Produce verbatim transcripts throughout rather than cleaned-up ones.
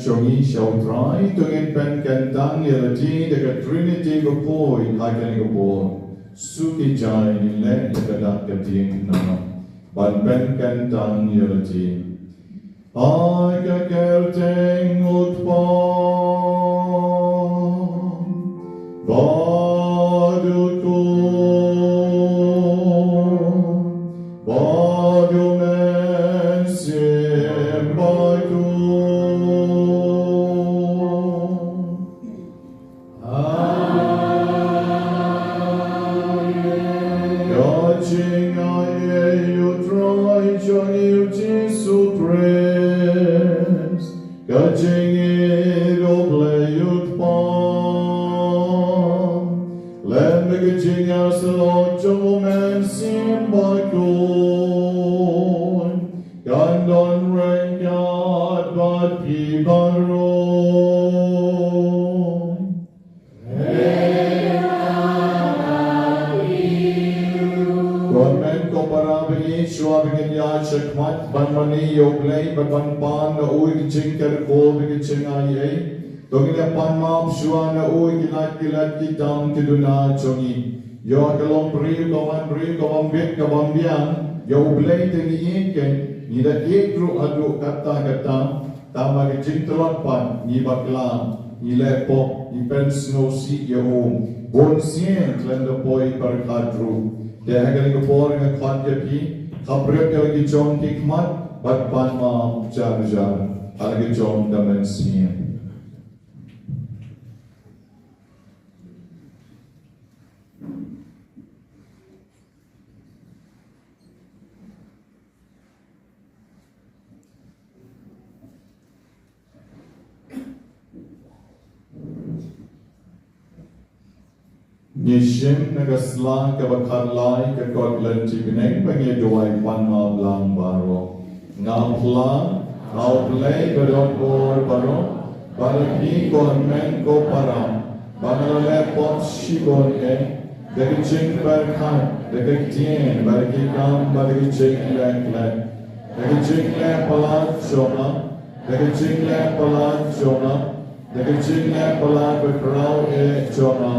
Jong ngi sha U Trai, to ngin pynkyntang ïa lade da ka Trinity bapoi ha kane ka por. Suki jai ngi leh ïa ka dak ka diengphna ban pynkyntang ïa lade. Ha ka kyrteng U Kpa bad U Khun bad U Mynsiem Bakhuid. Amen. Ka jingaiei U Trai jong ngi U Jisu Khrist, ka jingïeit U Blei U Kpa, lem bad ka jingïasyllok jong U Mynsiem Bakhuid, kan don ryngkat bad phi baroh. Ko hynmen ko para bangeit, shuwa ba ngin ïaid shakhmat ban mane ïa U Blei bad ban pan na u ïa ka jingkyrkhu bad ka jingaiei, to ngin ïa pan map shuwa na u ïa ki lad ki lad ki tam ki duna jong ngi. Ïa ka long briew ka wan briew, ka bym bit ka bym biang, ïa U Blei te ngi ïeit, ngi da ïeit ruh haduh katta katta. Tang ba ka jingtlot pat ngi bakla, ngi leh pop, ngi pynsngewsih ïa u. Bun sien khlem da poi pyrkhat ruh. Te ha kane ka por nga khot ïa phi, khaphrep ïa la ki jong ki khmat bad pan map jar jar ha la ki jong ka mynsiem. Ngi shim na ka sla kaba khatlai ka kot lynti bneng ba ngi duwai pan map lang baroh. Nga phla ha U Blei badonbor baroh, bad ha phi ko hynmen ko para, ba nga la leh pop shibun eh, da ka jingpyrkhat, da ka ktien, bad da ki kam, bad da ka jingleh klet. Da ka jingleh palat jong nga, da ka jingleh palat jong nga, da ka jingleh palat bakhraw eh jong nga.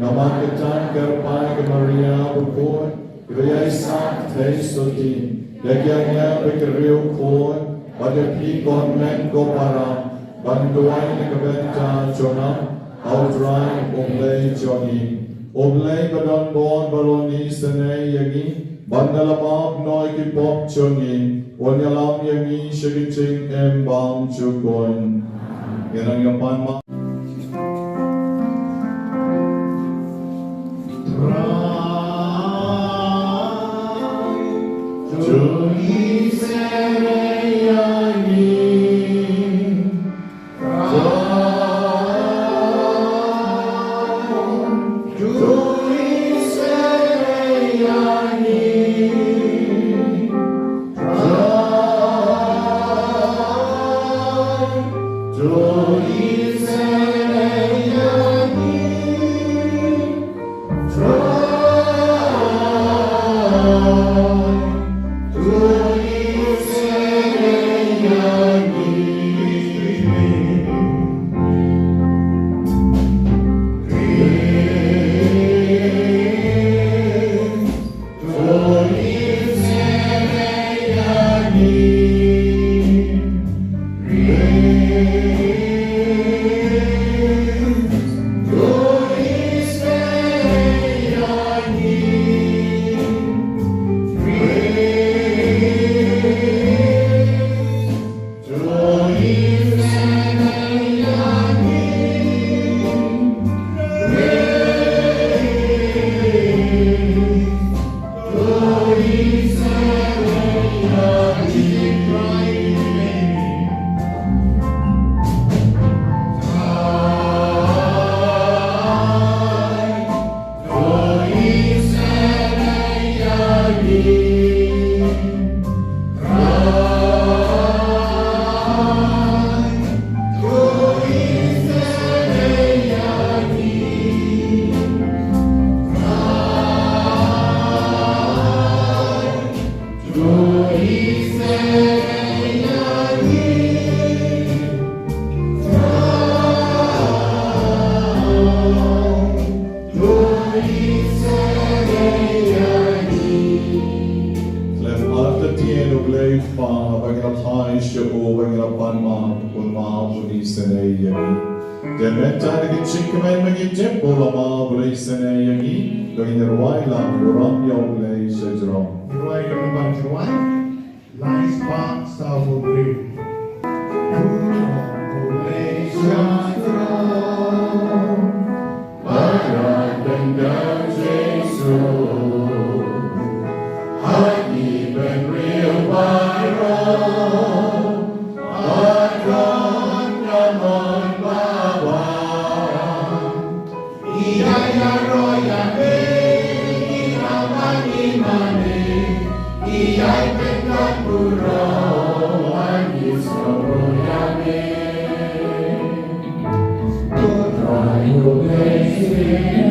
Namar kata nga kyrpad ïa ka Maria bakhuid, kaba ïai sah thei sotti, ïa ki angel bad ki riewkhuid, bad ïa phi ko hynmen ko para, ban duwai na ka bynta jong nga ha U Trai U Blei jong ngi. U Blei ba don bor baroh un isynei ïa ngi, bad na la map noh ïa ki pop jong ngi, un ïalam ïa ngi sha ki jingim bymjukut. Ngin nang ïa pan map. Khlem artatien, U Blei Kpa, ba ngi la phai sha u, ba ngi la pan map, un map, un isynei ïa ngi. Te mynta da ka jingkmen ba ngi tip ba u la map, u la isynei ïa ngi, to ngin rwai lang, Burom ïa U Blei shajrong. Rwai ka number rwai. Lai spah saw phew hynriew. Para bynta Jisu, ha ki bynriew baroh, ba don ka mon ba wan. Ïa ïaroh ïa me, ïa mane mane, ïa pynkan burom, ïa sngewbha ïa me. Ko Trai, ko Blei shisien.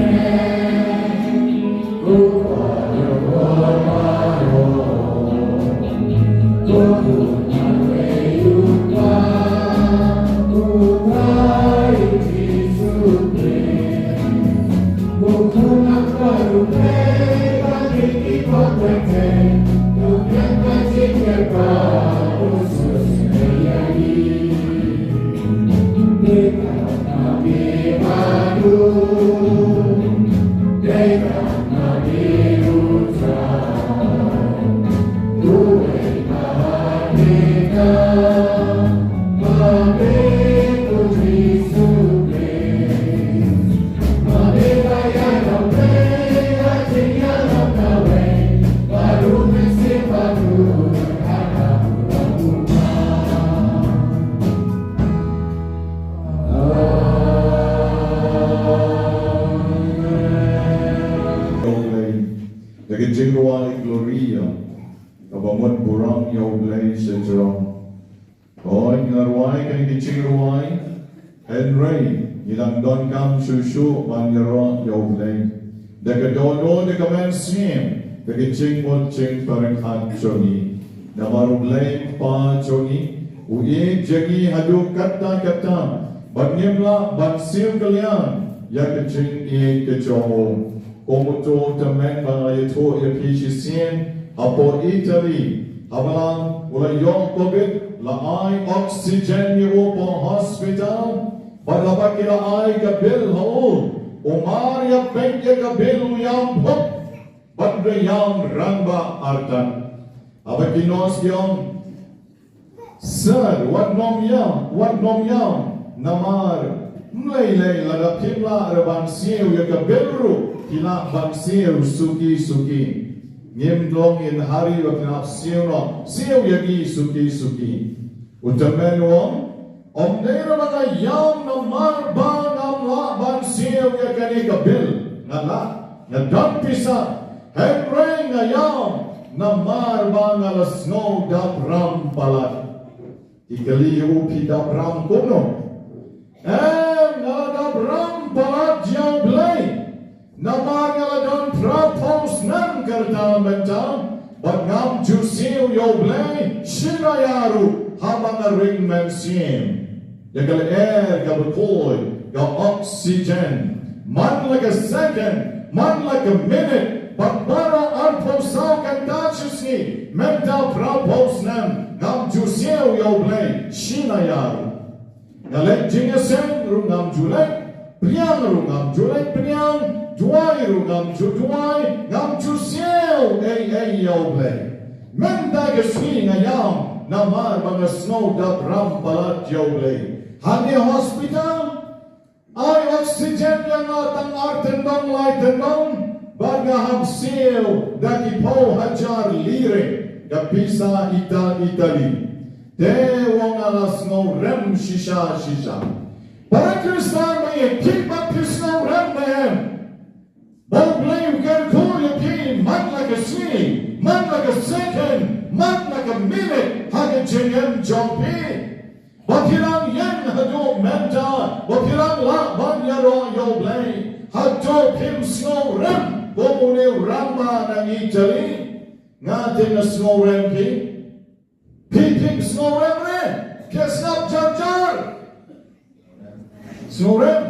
Da ka jingrwai Gloria, kaba mut burom ïa U Blei shajrong. Hooid, ngi la rwai kane ka jingrwai, hynrei ngi dang donkam shuh shuh ban ïaroh ïa U Blei. Da ka dohnud, da ka mynsiem, da ka jingmut jingpyrkhat jong ngi. Namar U Blei Kpa jong ngi u ïeit ïa ngi haduh katta katta, bad ngim lah ban siew kylliang ïa ka jingïeit ka jong u. Kum uto u tymmen ba nga la ïathuh ïa phi shisien, hapoh Italy, haba la u la ïoh covid, la ai oxygen ïa u hapoh hospital, bad haba ki la ai ka bill ha u, U mar ïa peit ïa ka bil u ïam pop bad u ïam rangbah artat. Haba ki nurse ki ong, "Sir, wat nym ïam, wat nym ïam. Namar ym lei lei, lada phim lah ruh ban siew ïa ka bil ruh, phi lah ban siew suki suki." Ngim long in hurry ba phin hap siew noh, siew ïa ki suki suki. U tymmen u ong, "Ym dei ruh ba nga ïam namar ba ngam lah ban siew ïa kane ka bil. Nga lah, nga don pisa, hynrei nga ïam namar ba nga la sngew dap ram palat." Ki kylli ïa u, "Phi dap ram kumno?" "Em, nga la dap ram palat ïa U Blei. Namar nga la don phra phew snem ka rta mynta, bad ngam ju siew ïa U Blei shi naya ruh haba nga ring mynsiem." Ïa ka lyer kaba khuid, ka oxygen, man la ka second, man la ka minit, bad baroh arphew saw kynta shi sngi, mynta phra phew snem, ngam ju siew ïa U Blei shi naya ruh. Nga leit jingïaseng ruh ngam ju leit, pdiang ruh ngam ju leit pdiang, duwai ruh ngam ju duwai, ngam ju siew ei ei ïa U Blei. Mynta ka sngi nga ïam namar ba nga sngew dap ram palat ïa U Blei. Hangne hospital, ai oxygen ïa nga tang ar tyndong lai tyndong, bad nga hap siew da ki phew hajar lire, ka pisa Ita-, Itali. Te u ong nga la sngew rem shisha shisha. Para Khristan, ba ïa phi pat phi sngew rem ne em? Ba U Blei u kyrkhu ïa phi man la ka sngi, man la ka second, man la ka minit ha ka jingim jong phi. Ba phi dang ïeng haduh mynta, ba phi dang lah ban ïaroh ïa U Blei, haduh phim sngew rem kum une u rangbah na Italy. Nga te nga sngew rem phi. Phi, phim sngew rem ne? Phi sngap jar jar. Sngew rem.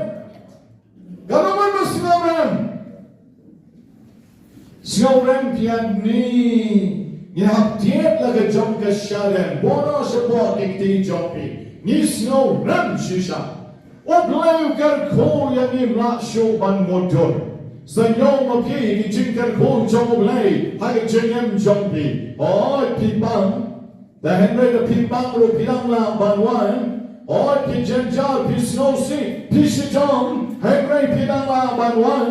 Kano man ba sngew rem? Sngew rem phi ïa ni. Ngi hap tied la ka jong ka shadem. Bun noh shapoh ki kti jong phi. Ngi sngew rem shisha. U Blei u kyrkhu ïa ngi, ym lah shuh ban mutdur. Sa ñiew ma phi ki jingkyrkhu jong U Blei ha ka jingim jong phi. Hooid phi pang. Te hynrei lada phi pang ruh phi dang lah ban wan. Hooid phi jynjar, phi sngewsih, phi shitom, hynrei phi dang lah ban wan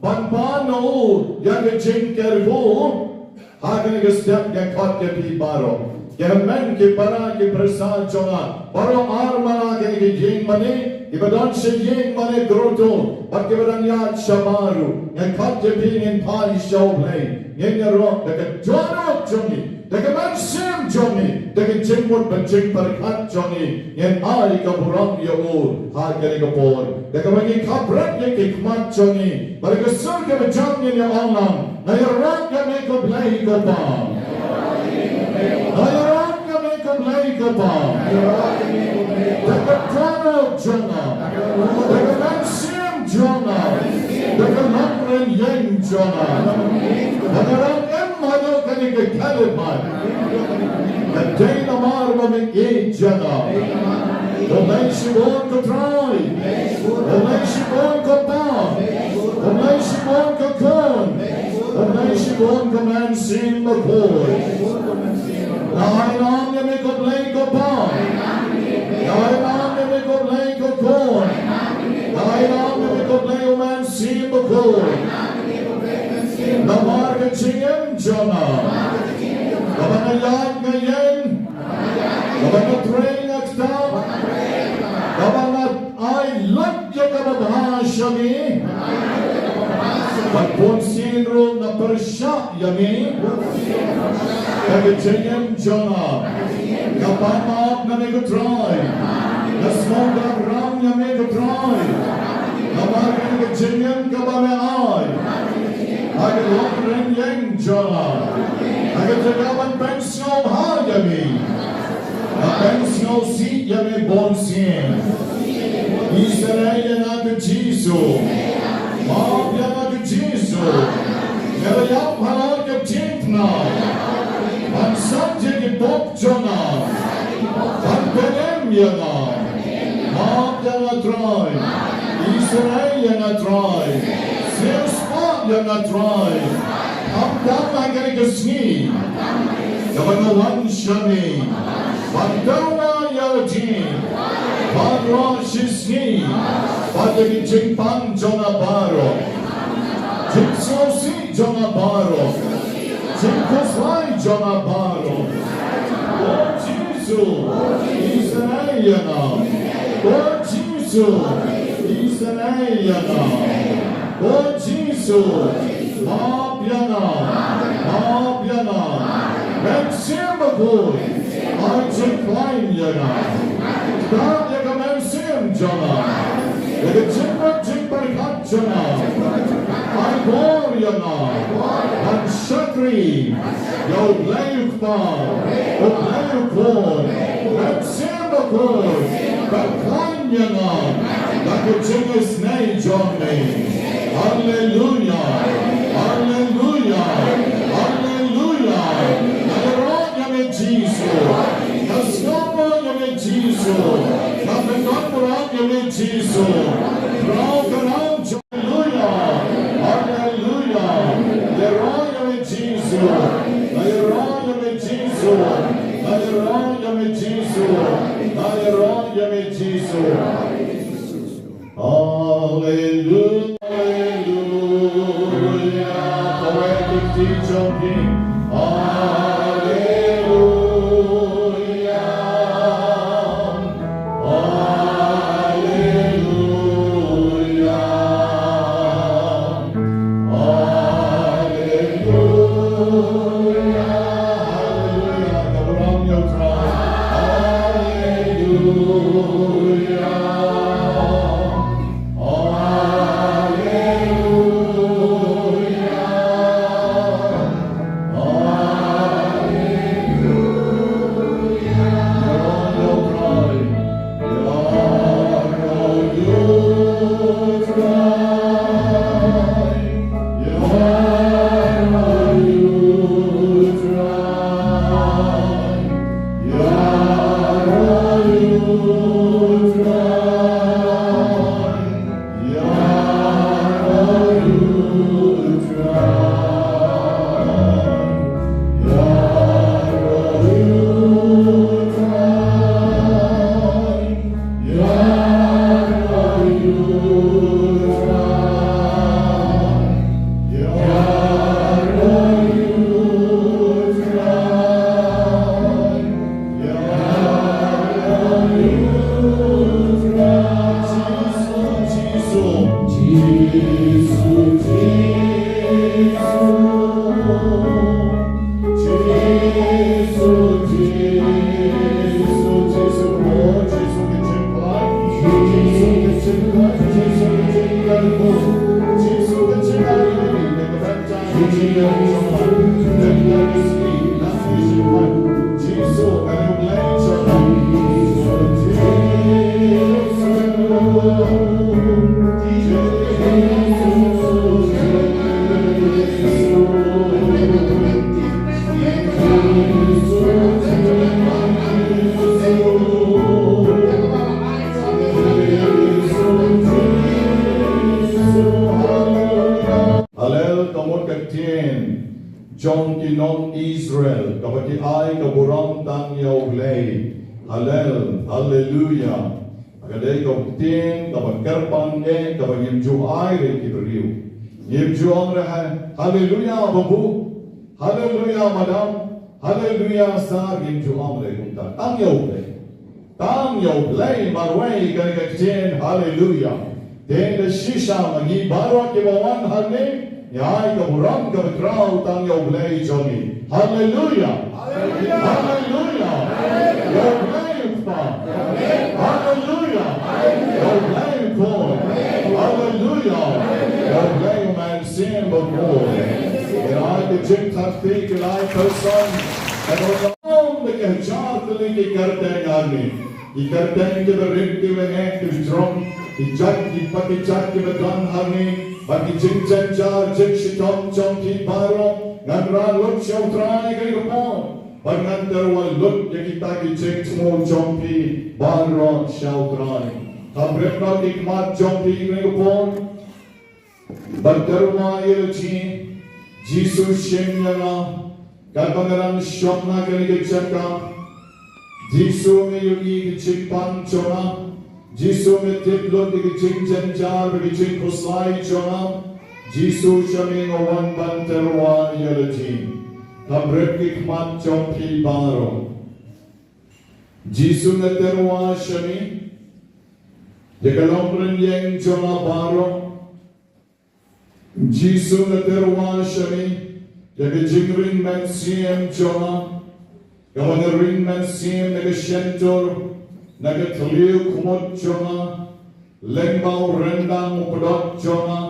ban pan na u ïa ka jingkyrkhu. Ha kane ka step nga khot ïa phi baroh, ki hynmen ki para ki pyrsa jong nga baroh, ar mala kane ka ïing mane, kiba don sha ïing mane grotto, bad kiba dang ïaid shabar ruh, nga khot ïa phi, ngin phai sha U Blei, ngin ïaroh da ka dohnud jong ngi, da ka mynsiem jong ngi, da ka jingmut bad jingpyrkhat jong ngi, ngin ai ka burom ïa u ha kane ka por. Da kaba ngi khapret ïa ki khmat jong ngi, bad da ka sur kaba jam ngin ïa ong lang: Nga ïaroh ïa me ko Blei ko Pa. Nga ïaroh ïa me ko Blei ko Pa. Da ka dohnud jong nga, da ka mynsiem jong nga, da ka longrynieng jong nga. Ba nga dang im haduh kane ka khyllipmat, ka dei namar ba me ïeit ïa nga. Khublei shibun ko Trai. Khublei shibun ko Pa. Khublei shibun ko Khun. Khublei shibun ko Mynsiem Bakhuid. Nga ai lang ïa me ko Blei ko Pa. Nga ai lang ïa me ko Blei ko Khun. Nga ai lang ïa me ko Blei u Mynsiem Bakhuid. Namar ka jingim jong nga, kaba nga ïaid nga ïeng, kaba nga trei nga ktah, kaba nga ai lad ïa kaba bha sha me, bad bunsien ruh nga pyrshah ïa me ha ka jingim jong nga. Nga pan map na me ko Trai. Nga sngewdap ram ïa me ko Trai. Namar kane ka jingim kaba me ai ha ka longrynieng jong nga, ha ka jaka ban pynsngewbha ïa me, ban pynsngewsih ïa me bunsien. Isynei ïa nga ko Jisu. Map ïa nga ko Jisu. Nga la ïap halor ka jingpynap ban sait ïa ki pop jong nga, ban pynim ïa nga. Map ïa nga Trai. Sngewbha ïa nga Trai. Sngewbha ïa nga Trai. Khamtam ha kane ka sngi kaba nga wan sha me ban dawa ïa lade baroh shisngi, bad ïa ki jingpang jong nga baroh, jingsngewsih jong nga baroh, jingkhuslai jong nga baroh. O Jisu, isynei ïa nga. O Jisu, isynei ïa nga. O Jisu, map ïa nga. Map ïa nga. Mynsiem Bakhuid, ai jingkhlaiñ ïa nga. Ktah ïa ka mynsiem jong nga. Ïa ka jingmut jingpyrkhat jong nga. Ai bor ïa nga ban shakri ïa U Blei U Kpa, U Blei U Khun, Mynsiem Bakhuid, ban khlaiñ ïa nga da ka jingisynei jong me. Haleluya, haleluya, haleluya. Nga ïaroh ïa me Jisu. Nga sngewbha ïa me Jisu. Nga pyndonkam ïa me Jisu. Khraw ka nam jong Haleluya! Haleluya! Ïaroh ïa me Jisu. Ïaroh ïa me Jisu. Ïaroh ïa me Jisu. Ïaroh ïa me Jisu. Haleluya! Haleluya! Kawei ka kti jong phi. Haleluya! Haleluya. Haleluya. Haleluya. Ka burom ïa U Trai. Haleluya. Haleluya. Haleluya, ka mut ka ktien jong ki nong Israel, kaba ki ai ka burom tang ïa U Blei. Halel, haleluya. Ka dei ka ktien kaba kyrpang eh, kaba ngim ju ai re ki briew. Ngim ju ong re ha, haleluya babu. Haleluya madam. Haleluya sir, ngim ju ong re kumta. Tang ïa U Blei. Tang ïa U Blei marwei kane ka ktien, haleluya. Te da shisha ma ngi baroh kiba wan hangne, ngi ai ka burom kaba khraw tang ïa U Blei jong ngi. Haleluya. Haleluya. Ïa U Blei U Kpa. Haleluya. Ïa U Blei U Khun. Haleluya. Ïa U Blei U Mynsiem Bakhuid. Ïa ka jingtharai ki lai person. Ka don da ki hajar tylli ki kyrteng hangne. Ki kyrteng kiba rit kiba ngeh kiba jrong. Ki jait kiba ki jait kiba don hangne. Bad ki jingjynjar jingshitom jong ki baroh. Ngan rat lut sha U Trai kane ka por. Bad ngan tyrwa lut ïa kita ki jingthmu jong phi baroh sha U Trai. Hap rep noh ki khmat jong phi kane ka por. Ban tyrwa ïa la jong ngi. Jisu shim ïa nga. Katba nga dang shong ha kane ka jaka. Jisu me ïohi ki jingpang jong nga. Jisu me tip lut ïa ki jingjynjar bad ki jingkhuslai jong nga. Jisu sha me nga wan ban tyrwa ïa la jong ngi. Hap rep ki khmat jong phi baroh. Jisu nga tyrwa sha me. Ïa ka long rynïeng jong nga baroh. Jisu nga tyrwa sha me. Ïa ka jingring mynsiem jong nga. Kaba nga ring mynsiem na ka shyntur. Na ka thliew khmut jong nga. Lyngba u ryndang u pdot jong nga.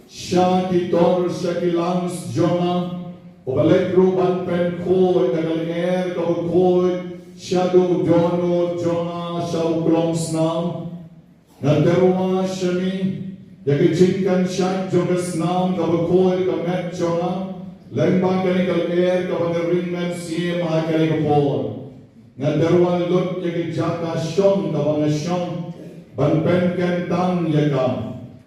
Sha ki tor sha ki lang jong nga. Uba leit ruh ban pynkhuid da ka lyer kaba khuid. Shaduh u dohnud jong nga sha u klong snam. Nga tyrwa sha me, ïa ka jingkynshat jong ka snam kaba khuid ka met jong nga, lyngba kane ka lyer kaba nga ring mynsiem ha kane ka por. Nga tyrwa lut ïa ka jaka shong kaba nga shong, ban pynkyntang ïa ka,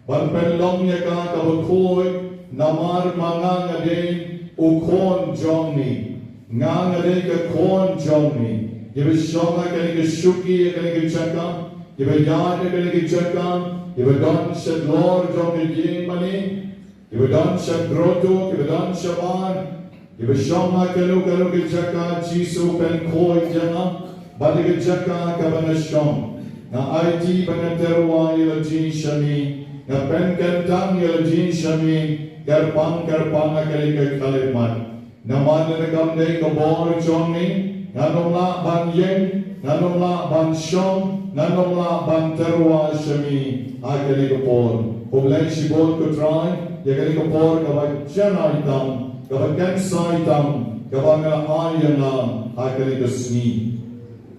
ban pynlong ïa ka kaba khuid, namar ma nga nga dei u khun jong me. Nga nga dei ka khun jong me. Kiba shong ha kane ka shuki, ha kane ka jaka. Kiba ïaid ha kane ka jaka. Kiba don sha dlor jong ka ïing mane. Kiba don sha grotto, kiba don shabar. Kiba shong ha kano kano ka jaka, Jisu pynkhuid ïa nga. Bad ïa ka jaka kaba nga shong. Nga aiti bad nga tyrwa ïa la jong ngi sha me. Nga pynkyntang ïa la jong ngi sha me. Kyrpang kyrpang ha kane ka khyllipmat. Namar lada kam dei ka bor jong me, ngan ym lah ban ïeng, ngan ym lah ban shong, ngan ym lah ban tyrwa sha me ha kane ka por. Khublei shibun ko Trai, ïa kane ka por kaba janai tam, kaba kynsai tam, kaba me la ai ïa nga ha kane ka sngi.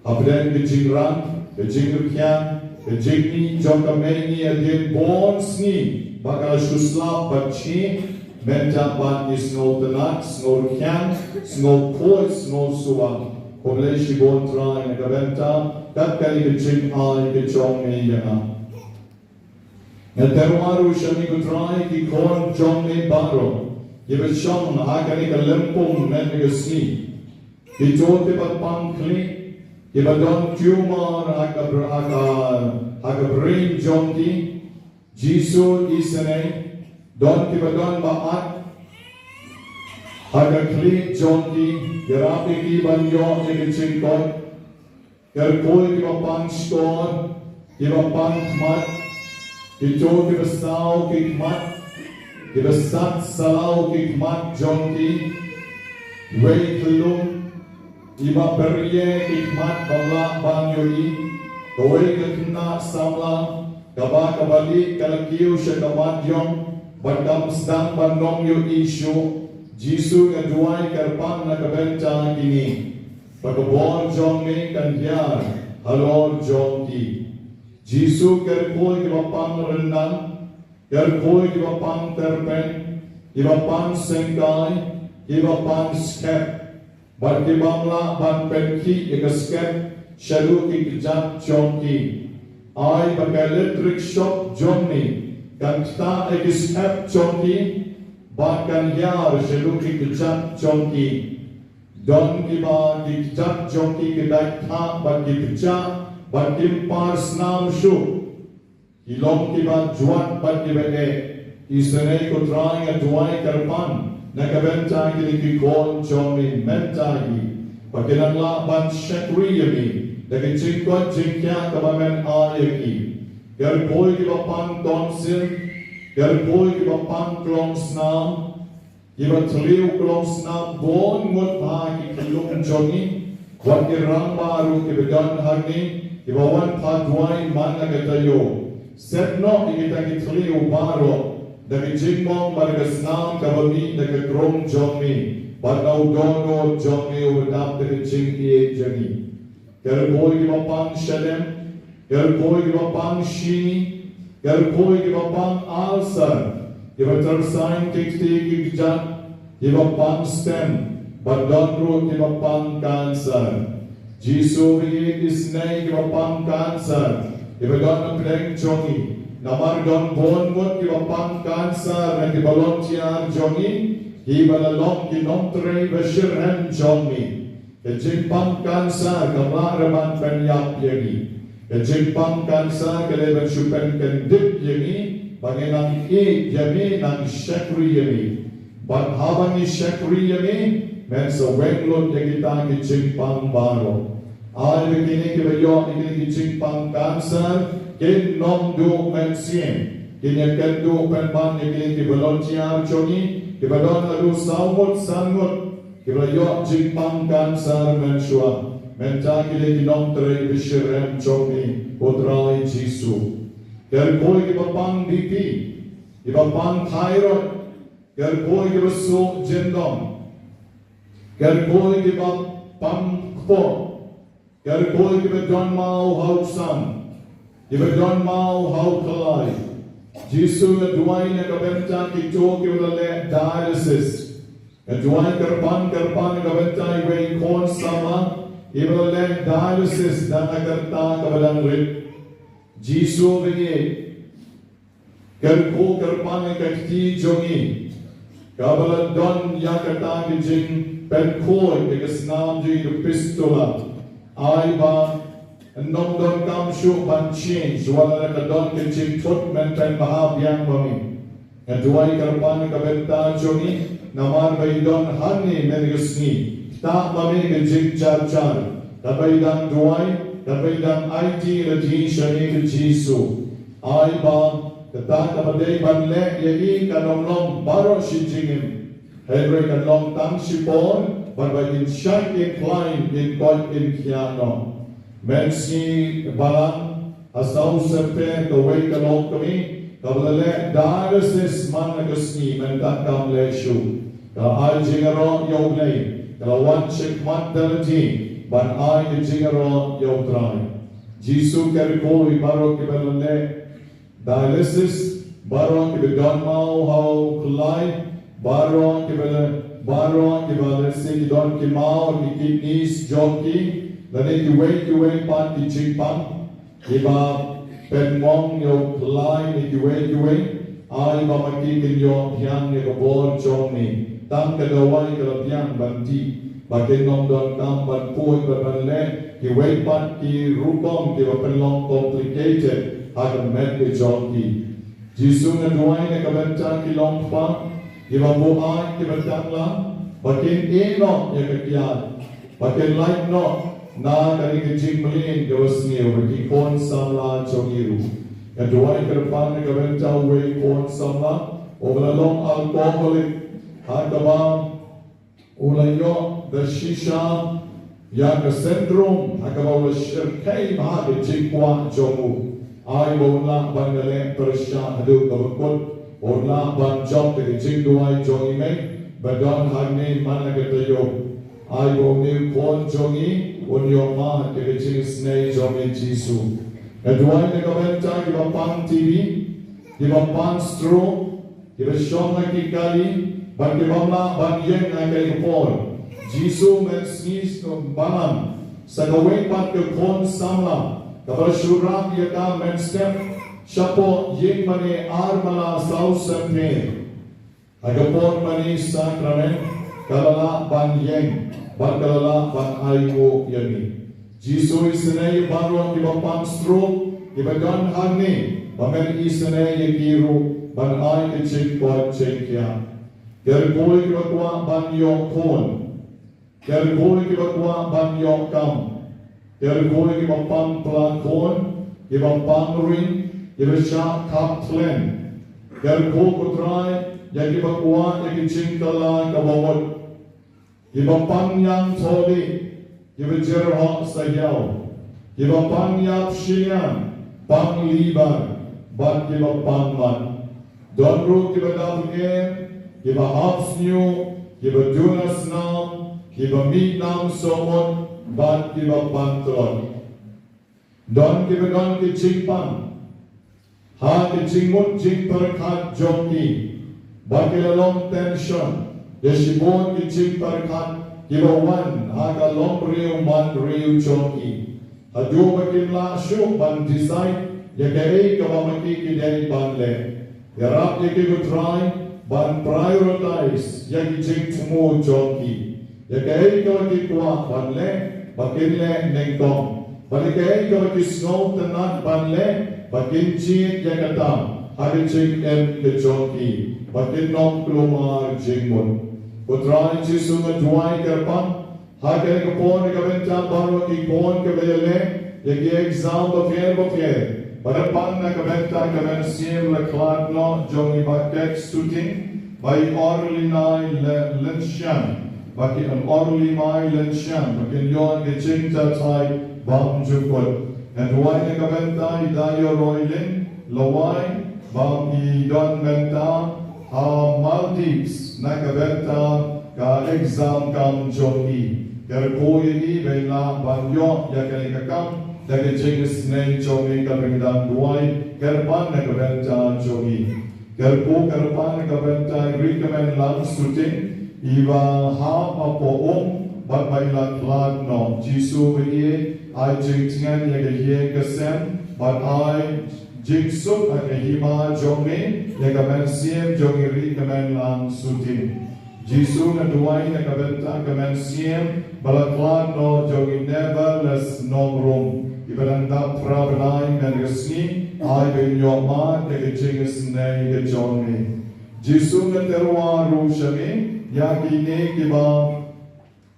Hapdeng ka jingrang, ka jingrkhiang, ka jingmih jong ka Mei Ngi hadien bun sngi, ba ka la shu slap bad shi, mynta pat ngi sngewtynnat, sngewrkhiang, sngewkhuid, sngewsuba. Khublei shibun Trai na ka bynta kat kane ka jingai ka jong me ïa nga. Nga tyrwa ruh sha me ko Trai ki khun jong me baroh, kiba shong ha kane ka lympung mynta ka sngi. Kito kiba pang khlieh, kiba don tumor ha ka br-, ha ka, ha ka brain jong ki. Jisu isynei, don kiba don ba at ha ka khlieh jong ki, ïarap ïa ki ban ïoh ïa ka jingkoit. Kyrkhu ïa kiba pang shkor, kiba pang khmat, kito kiba saw ki khmat, kiba sat salaw ki khmat jong ki. Wei khyllung, iba pyrshah ki khmat bym lah ban ïohi. Kawei ka khynnah samla, kaba, kaba lieh ka la kiew sha ka mat ïong, bad kam sdang ban ym ïohi shuh. Jisu nga duwai kyrpang na ka bynta kine. Ba ka bor jong me kan hiar halor jong ki. Jisu kyrkhu ïa kiba pang ryndang, kyrkhu ïa kiba pang tyrpeng, kiba pang syngkai, kiba pang skep. Bad ki bym lah ban pynkhih ïa ka skep shaduh ki kjat jong ki. Ai ba ka electric shock jong me kan ktah ïa ki skep jong ki, bad kan hiar shaduh ki kjat jong ki. Don kiba ki kjat jong ki ki dait thah bad ki pjah bad kim par snam shuh. Ki long kiba jwat bad kiba eh. Isynei ko Trai nga duwai kyrpang na ka bynta kine ki khun jong me mynta hi. Ba kin nang lah ban shakri ïa me da ka jingkoit jingkhiah kaba men ai ïa ki. Kyrkhu ïa kiba pang tonsil, kyrkhu ïa kiba pang klong snam, kiba thliew klong snam bun ngut bha ki khyllung jong ngi, wat ki rangbah ruh kiba don hangne, kiba wan phah duwai man la ka taïew. Set noh ïa kita ki thliew baroh da ka jingmong bad da ka snam kaba mih na ka krung jong me bad na u dohnud jong me uba dap da ka jingïeit jong ngi. Kyrkhu ïa kiba pang shadem, kyrkhu ïa kiba pang shini, kyrkhu ïa kiba pang ulcer, kiba tyrsain ki kti ki kjat, kiba pang stent, bad don ruh kiba pang cancer. Jisu ba ïeit, isynei ïa kiba pang cancer, Kiba don hapdeng jong ngi. Namar don bun ngut kiba pang cancer na ki volunteer jong ngi, kiba la long ki nongtrei ba shitrhem jong ngi. Ka jingpang cancer kam lah re ban pynïap ïa ngi. Ka jingpang cancer ka dei ban shu pynkyndit ïa ngi, ba ngin nang ïeit ïa me, nang shakri ïa me. Bad haba ngi shakri ïa me, men sa weng lut ïa kita ki jingpang baroh. Ai ba kine kiba ïoh ïa kine ki jingpang cancer kin ym duh mynsiem. Kin ïakynduh pynban ïa kine ki volunteer jong ngi kiba don haduh saw ngut san ngut kiba la ïoh jingpang cancer mynshuwa. Mynta ki dei ki nongtrei ba shitrhem jong me, ko Trai Jisu. Kyrkhu ïa kiba pang BP, kiba pang thyroid, kyrkhu ïa kiba suk jyndong, kyrkhu ïa kiba pang kpoh, kyrkhu ïa kiba don maw ha u sam, kiba don maw ha u khlai. Jisu, nga duwai na ka bynta kito kiba la leh dialysis. Nga duwai kyrpang kyrpang na ka bynta iwei i khun samla iba la leh dialysis na ka rta kaba dang rit. Jisu ba ïeit, kyrkhu kyrpang ïa ka kti jong ngi kaba la don ïa kata ka jingpynkhuid ïa ka snam jong ngi ka fistula. Ai ba ym donkam shuh ban change, wat la ka don ka jingthut, men pynbha biang ma me. Nga duwai kyrpang ïa ka bynta jong ngi, namar ba i don hangne mynne ka sngi. Ktah ma me ka jingjar jar, katba i dang duwai, katba i dang aiti lade sha me, ko Jisu. Ai ba kata kaba dei ban leh ïa i kan ym long baroh shi jingim, hynrei kan long tang shipor, bad ba in shait in khlaiñ, in koit in khiah noh. Mynsngi balang, ha saw syrpher kawei ka longkmie kaba la leh dialysis man la ka sngi, mynta kam leh shuh. Ka la ai jingïaroh ïa U Blei, ka la wan shakhmat da lade ban ai ka jingïaroh ïa U Trai. Jisu, kyrkhu ïa baroh kiba la leh dialysis, baroh kiba don maw ha u khlai, baroh kiba, baroh kiba lehse ki don ki maw ha ki kidneys jong ki, lane kiwei kiwei pat ki jingpang kiba pynmong ïa u khlai ne kiwei kiwei. Ai ba ma ki kin ïoh biang ïa ka bor jong me. Tang ka dawai ka la biang ban dih, ba kin ym donkam ban poi bad ban leh kiwei pat ki rukom kiba pynlong complicated ha ka met ka jong ki. Jisu, nga duwai na ka bynta ki longkpa kiba buaid kiba tangla, ba kin ïeh noh ïa ka kiad, ba kin lait noh na kane ka jingmlien kaba sniew ha ki khun samla jong ngi ruh. Nga duwai kyrpang na ka bynta uwei u khun samla uba la long alcoholic, ha kaba u la ïoh da shisha ïa ka syndrome, ha kaba u la shyrkhei bha ka jingkwah jong u. Ai ba un lah ban ïaleh pyrshah haduh kaba kut, ba un lah ban jop da ka jingduwai jong i mei ba don hangne man la ka taïew. Ai ba une u khun jong ngi un ïoh mad ïa ka jingisynei jong me, Jisu. Nga duwai na ka bynta kiba pang TB, kiba pang stroke, kiba shong ha ki kali, bad kibym lah ban ïeng ha kane ka por. Jisu, mynsngi balang, sa kawei pat ka khun samla kaba la shu rah ïa ka mynstep shapoh ïing mane ar mala saw syrpher. Ha ka por mane sakramen ka la lah ban ïeng bad ka la lah ban ainguh ïa ngi. Jisu, isynei ïa baroh kiba pang stroke kiba don hangne, ba men isynei ïa ki ruh ban ai ka jingkoit jingkhiah. Kyrkhu ïa kiba kwah ban ïoh khun, kyrkhu ïa kiba kwah ban ïoh kam, kyrkhu ïa kiba pang pla khun, kiba pang ring, kiba shah khap thleng. Kyrkhu, ko Trai, ïa kiba kwah ïa ki jingkylla kaba mut, kiba pang ñiangthohlieh, kiba jyrhoh sahiaw, kiba pang ïap shiliang, pang liver, bad kiba pang mat. Don ruh kiba dap ïer, kiba hap sniew, kiba duna snam, kiba mih nam sumut, bad kiba pang tlot. Don kiba don ki jingpang ha ki jingmut jingpyrkhat jong ki, ba ki la long tension ïa shibun ki jingpyrkhat kiba wan ha ka longbriew manbriew jong ki. Haduh ba kim lah shuh ban decide Ïa kaei kaba ma ki ki dei ban leh. Ïarap ïa ki ko Trai ban prioritize ïa ki jingthmu jong ki. Ïa kaei kaba ki kwah ban leh, ba kin leh nyngkong. Bad ïa kaei kaba ki sngewtynnat ban leh, ba kin jied ïa kata ha ka jingim ka jong ki. Ba kin ym kulmar jingmut. Ko Trai Jisu, nga duwai kyrpang ha kane ka por, na ka bynta baroh ki khun kiba ïaleh ïa ki exam bapher bapher. Bad kyrpang na ka bynta ka mynsiem la khlad noh jong i Bah Kek Suting, bad i Orlinai Lynshan, bad ki Orlimai Lynshan, ba kin ïoh ka jingjathait bymjukut. Nga duwai na ka bynta i Daioroilin Lawai, ba i don bynta ha Maldives na ka bynta ka exam kam jong i. Kyrkhu ïa i ba i lah ban ïoh ïa kane ka kam da ka jingisynei jong i, kaba nga dang duwai kyrpang na ka bynta jong i. Kyrkhu kyrpang na ka bynta i Rikmen Lang Suting, iba hap hapoh um bad ba i la khlad noh. Jisu, ba i ai jingtngen ïa ka ïing ka sem bad ai jingsuk ha ka hima jong me ïa ka mynsiem jong i Rikmen Lang Suting. Jisu, nga duwai na ka bynta ka mynsiem ba la khlad noh jong i Neverless Nongrum, iba dang dap phra bnai mynne ka sngi, ai ba in ïoh mad ïa ka jingisynei ka jong me. Jisu, nga tyrwa ruh sha me ïa kine kiba,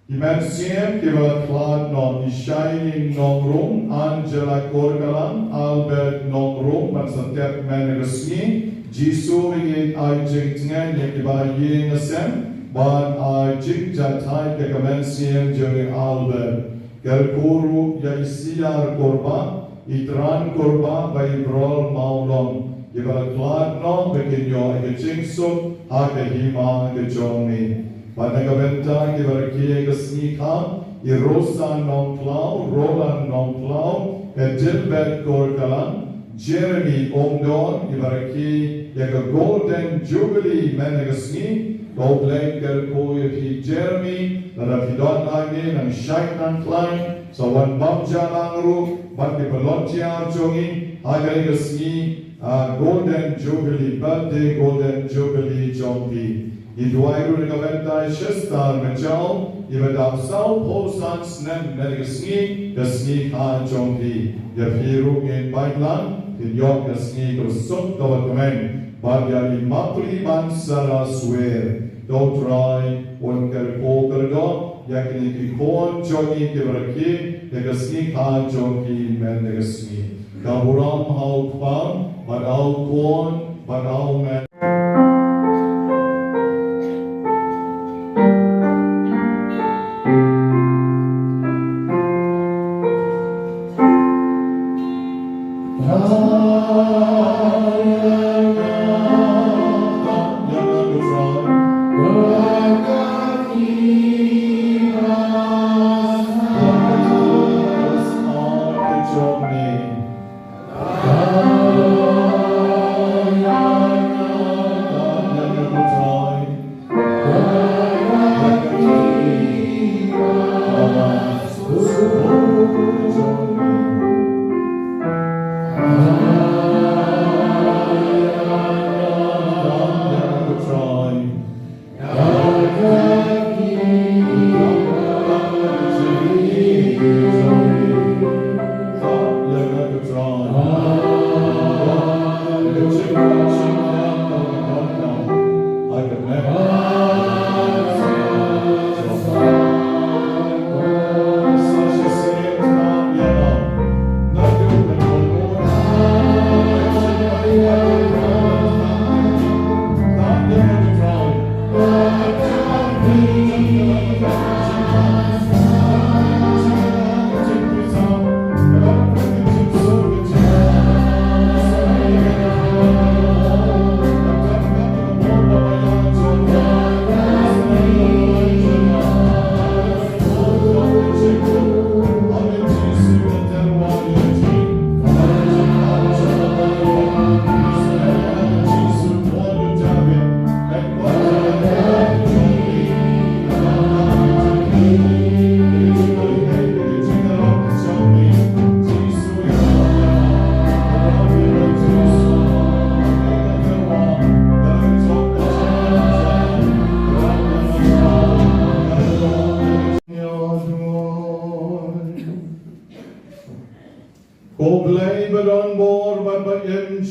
ki mynsiem kiba la khlad noh, i Shining Nongrum, Angela Korkalang, Albert Nongrum, ban sa tep mynne ka sngi. Jisu, ba in ai jingtngen ïa kiba ïing sem bad ai jingjathait ïa ka mynsiem jong i Albert. Kyrkhu ruh ïa i Siar Kurbah, i Tran Kurbah bad i Brol Mawlong, kiba la khlad noh, ba kin ïoh ïa ka jingsuk ha ka hima ka jong me. Bad na ka bynta kiba rakhe ïa ka sngi kha, i Rosa Nongkhlaw, Roland Nongkhlaw, Adelbert Korkalang, Jeremy Umdon, iba rakhe ïa ka Golden Jubilee mynne ka sngi. Ko Blei kyrkhu ïa phi Jeremy, lada phi don hangne, nang shait nang khlaiñ, sa wan bam ja lang ruh bad ki volunteer jong ngi ha kane ka sngi, ah, Golden Jubilee, birthday Golden Jubilee jong phi. Ngi duwai ruh na ka bynta i Chester Majaw, iba dap sawphew san snem mynne ka sngi, ka sngi kha jong phi. Ïa phi ruh ngin pait lang, phin ïoh ka sngi kaba suk kaba kmen. Bad ïa i Mapli Bansara Swer, to U Trai un kyrkhu kyrdoh ïa kine ki khun jong ngi kiba rakhe ïa ka sngi kha jong ki mynne ka sngi. Ka burom ha U Kpa bad ha U Khun bad ha U Mynsiem.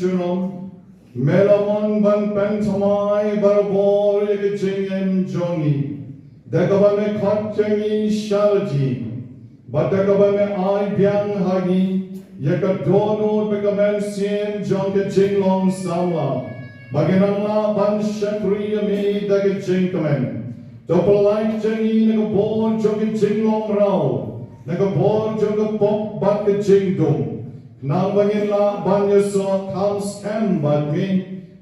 Junom, me la mon ban pynthymmai barabor ïa ka jingim jong ngi da kaba me khot ïa ngi sha la jong, bad da kaba me ai biang ha ngi ïa ka dohnud bad ka mynsiem jong ka jinglong samla, ba ngin nang lah ban shakri ïa me da ka jingkmen. To pyllait ïa ngi na ka bor jong ka jinglong mraw, na ka bor jong ka pop bad ka jingdum, khnang ba ngin lah ban ïasoh kham skhem bad me,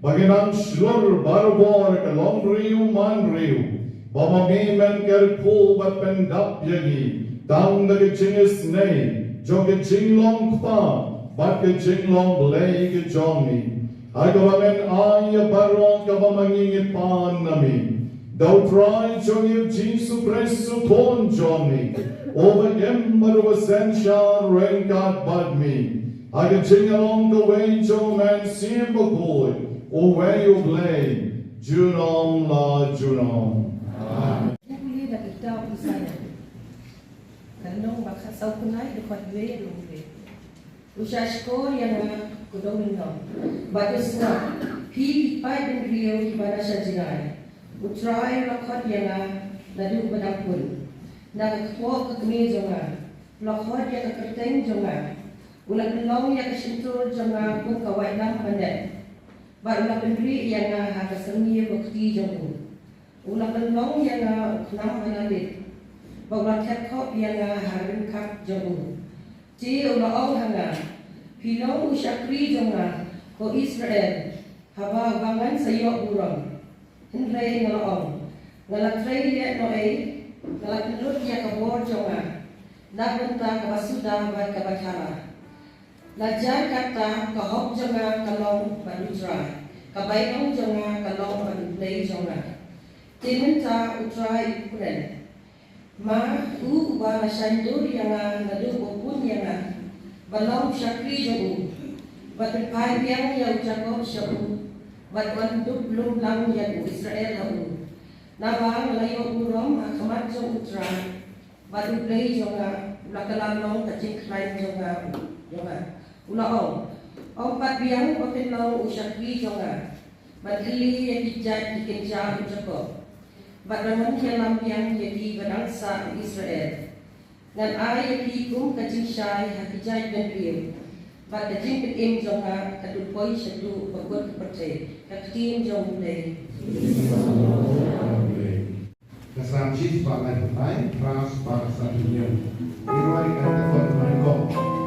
ba ngin nang shlur barabor ka longbriew manbriew, ba ma me men kyrkhu bad pyndap ïa ngi tang da ka jingisynei jong ka jinglong kpa bad ka jinglong Blei ka jong ngi. Ha kaba men ai ïa baroh kaba ma ngi ngeit pan na me, da U Trai jong ngi U Jisu Khrist U Khun jong me, uba im bad uba synshar ryngkat bad me, ha ka jingïalong kawei jong U Mynsiem Bakhuid, uwei U Blei, junom la junom. Amen. Pule da ka kitab Isaïah, ka lynnong ba khatsaw, khyndai dkhot wei haduh wei. U shahshkor ïa nga, ko dong lynnong, bad u sngap, phi ki paid bynriew kiba na sha jngai. U Trai u la khot ïa nga naduh ba dang khun, na ka kpoh ka kmie jong nga. U la khot ïa ka kyrteng jong nga. U la pynlong ïa ka shyntur jong nga kum ka waitlam ba net, bad u la pynrieh ïa nga ha ka syrngiew ka kti jong u. U la pynlong ïa nga u khnam ha la rit, bad u la thep khop ïa nga ha ryngkat jong u. Te u la ong ha nga, phi long u shakri jong nga, ko Israel, haba uba ngan sa ïoh burom. Hynrei nga la ong, nga la trei leh noh ei? Nga la pynlut ïa ka bor jong nga na bynta kaba suda bad kaba thala. La jia kata, ka hok jong nga ka long bad U Trai, ka bainong jong nga ka long bad U Blei jong nga. Te mynta U Trai u kren, ma u uba la shah dur ïa nga naduh ba bun ïa nga, ba long shakri jong u, ba pynphai biang ïa u Jakob sha u, bad ban dup lum lang ïa u Israel ha u. Naba nga la ïoh burom ha khmat jong U Trai, bad U Blei jong nga u la kylla long ka jingkhlaiñ jong nga, jong nga. U la ong, ong pat biang ba phin long u shakri jong nga, ban kylli ïa ki jait ki kynja u Jakob, bad ban wan ïalam biang ïa ki ba dang sah u Israel. Ngan ai ïa ki kum ka jingshai ha ki jait bynriew, bad ka jingpynim jong nga ka dum poi shaduh ba kut ka pyrthei. Ka ktien jong U Blei. Ka Salm shispah laiphew lai, phra spah sanphew hynñiew. Ngi rwai ka dkhot ba nyngkong.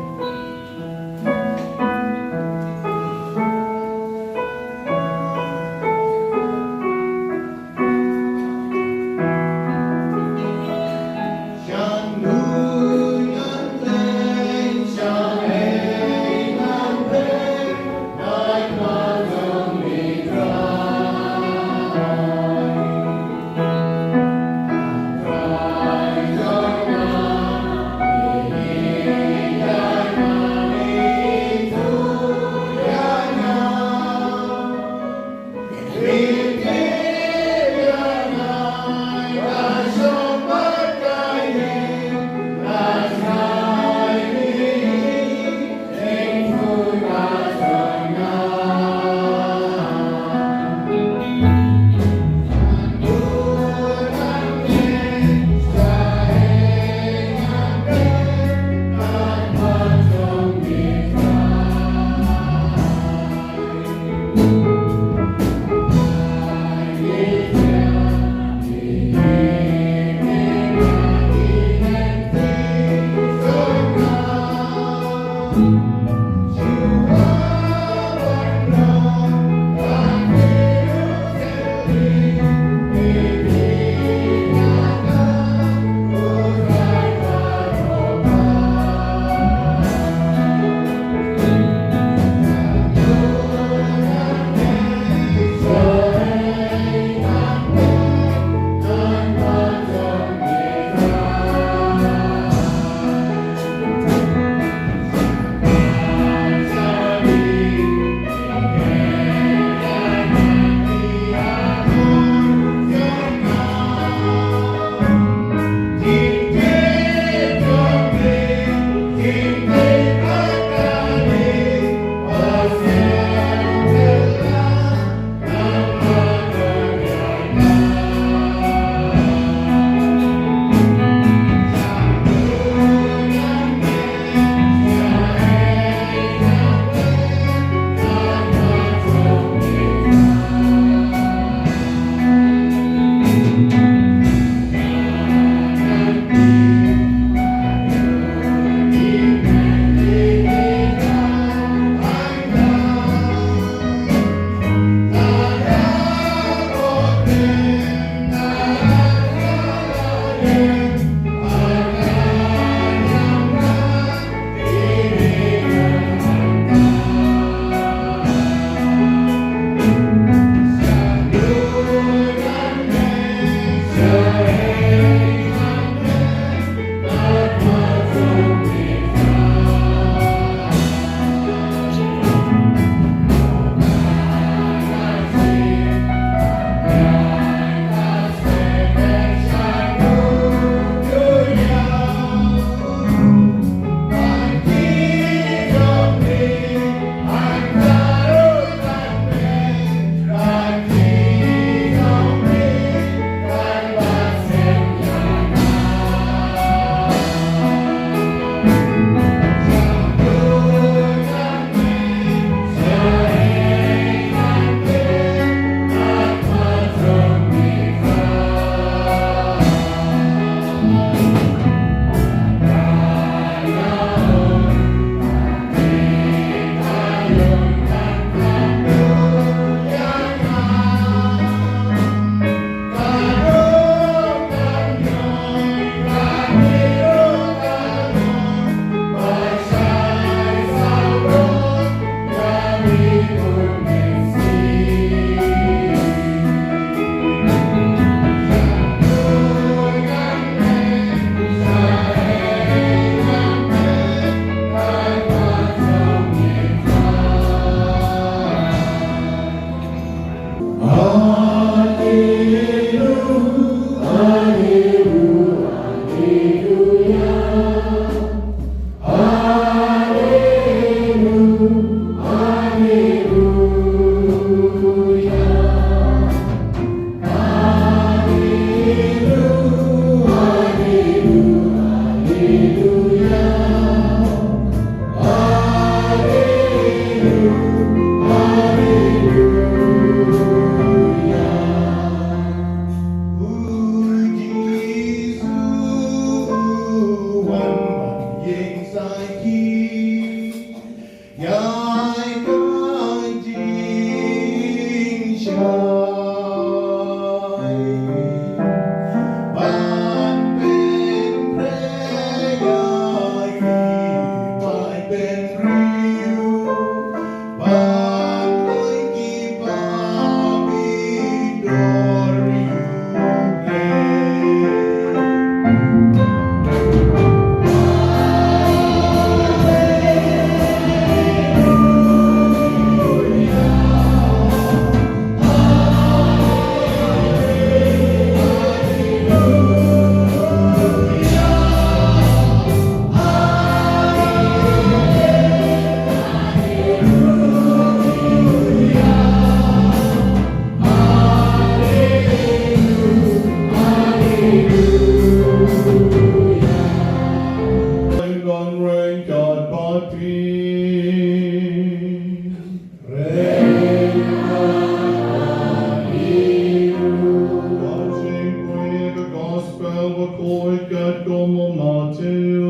Gospel according to Matthew.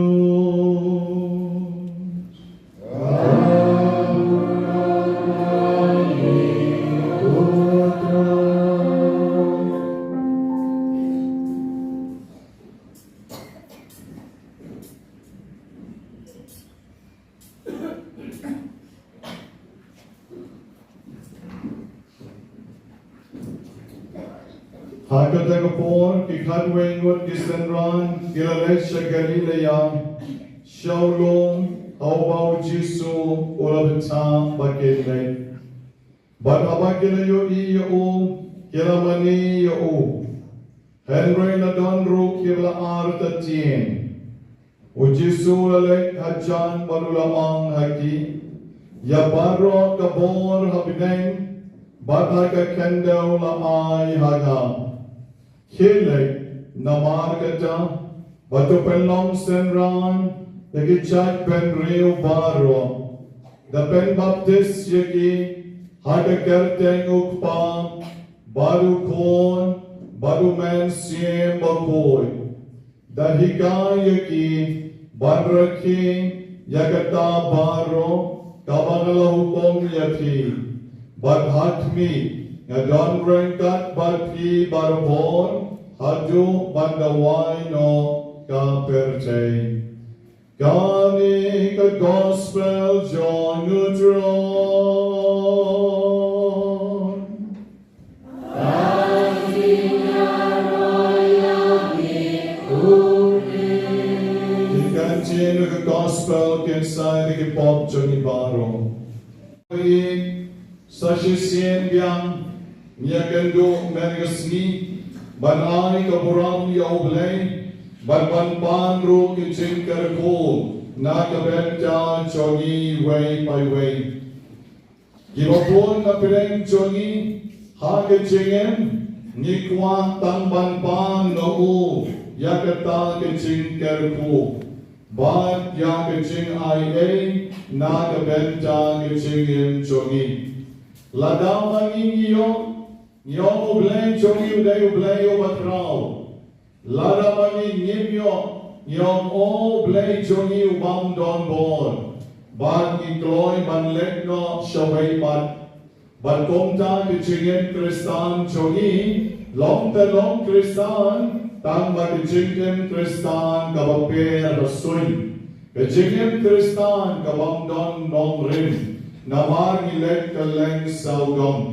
Ha kata ka por, ki khatwei ngut ki synran ki la leit sha Galilea, sha u lum ha uba u Jisu u la bthah ba kin leit. Bad haba ki la ïohi ïa u, ki la mane ïa u. Hynrei la don ruh kiba la artatien. U Jisu u la leit hajan bad u la ong ha ki, ïa baroh ka bor ha bneng bad ha ka khyndew la ai ha nga. Khie leit namar kata, bad to pynlong synran ïa ki jaitbynriew baroh, da pynbaptis ïa ki ha ka kyrteng u Kpa bad u Khun bad u Mynsiem Bakhuid. Da hikai ïa ki ban rakhe ïa kata baroh kaba nga la hukum ïa phi. Bad ha khmih, nga don ryngkat bad phi barabor haduh ban da wai noh ka pyrthei. Kane ka gospel jong u Trai. Ki kyntien ka gospel kin sai ïa ki pop jong ngi baroh. Sa shisien biang ngi ïakynduh mynne ka sngi ban ai ka burom ïa U Blei bad ban pan ruh ki jingkyrkhu na ka bynta jong ngi iwei pa iwei. Kiba bun na pdeng jong ngi ha ka jingim ngi kwah tang ban pan na u ïa kata ka jingkyrkhu bad ïa ka jingai ei na ka bynta ka jingim jong ngi. Lada ma ngi ngi ïoh, ngi ong U Blei jong ngi u dei U Blei uba khraw. Lada ma ngi ngim ïoh, ngi ong, O Blei jong ngi u bym don bor. Bad ngi kloi ban leit noh shawei pat. Bad kumta ka jingim Khristan jong ngi long te long Khristan tang ba ka jingim Khristan kaba pher ba suiñ. Ka jingim Khristan ka bym don nongrim namar ngi leit kylleng sawdong.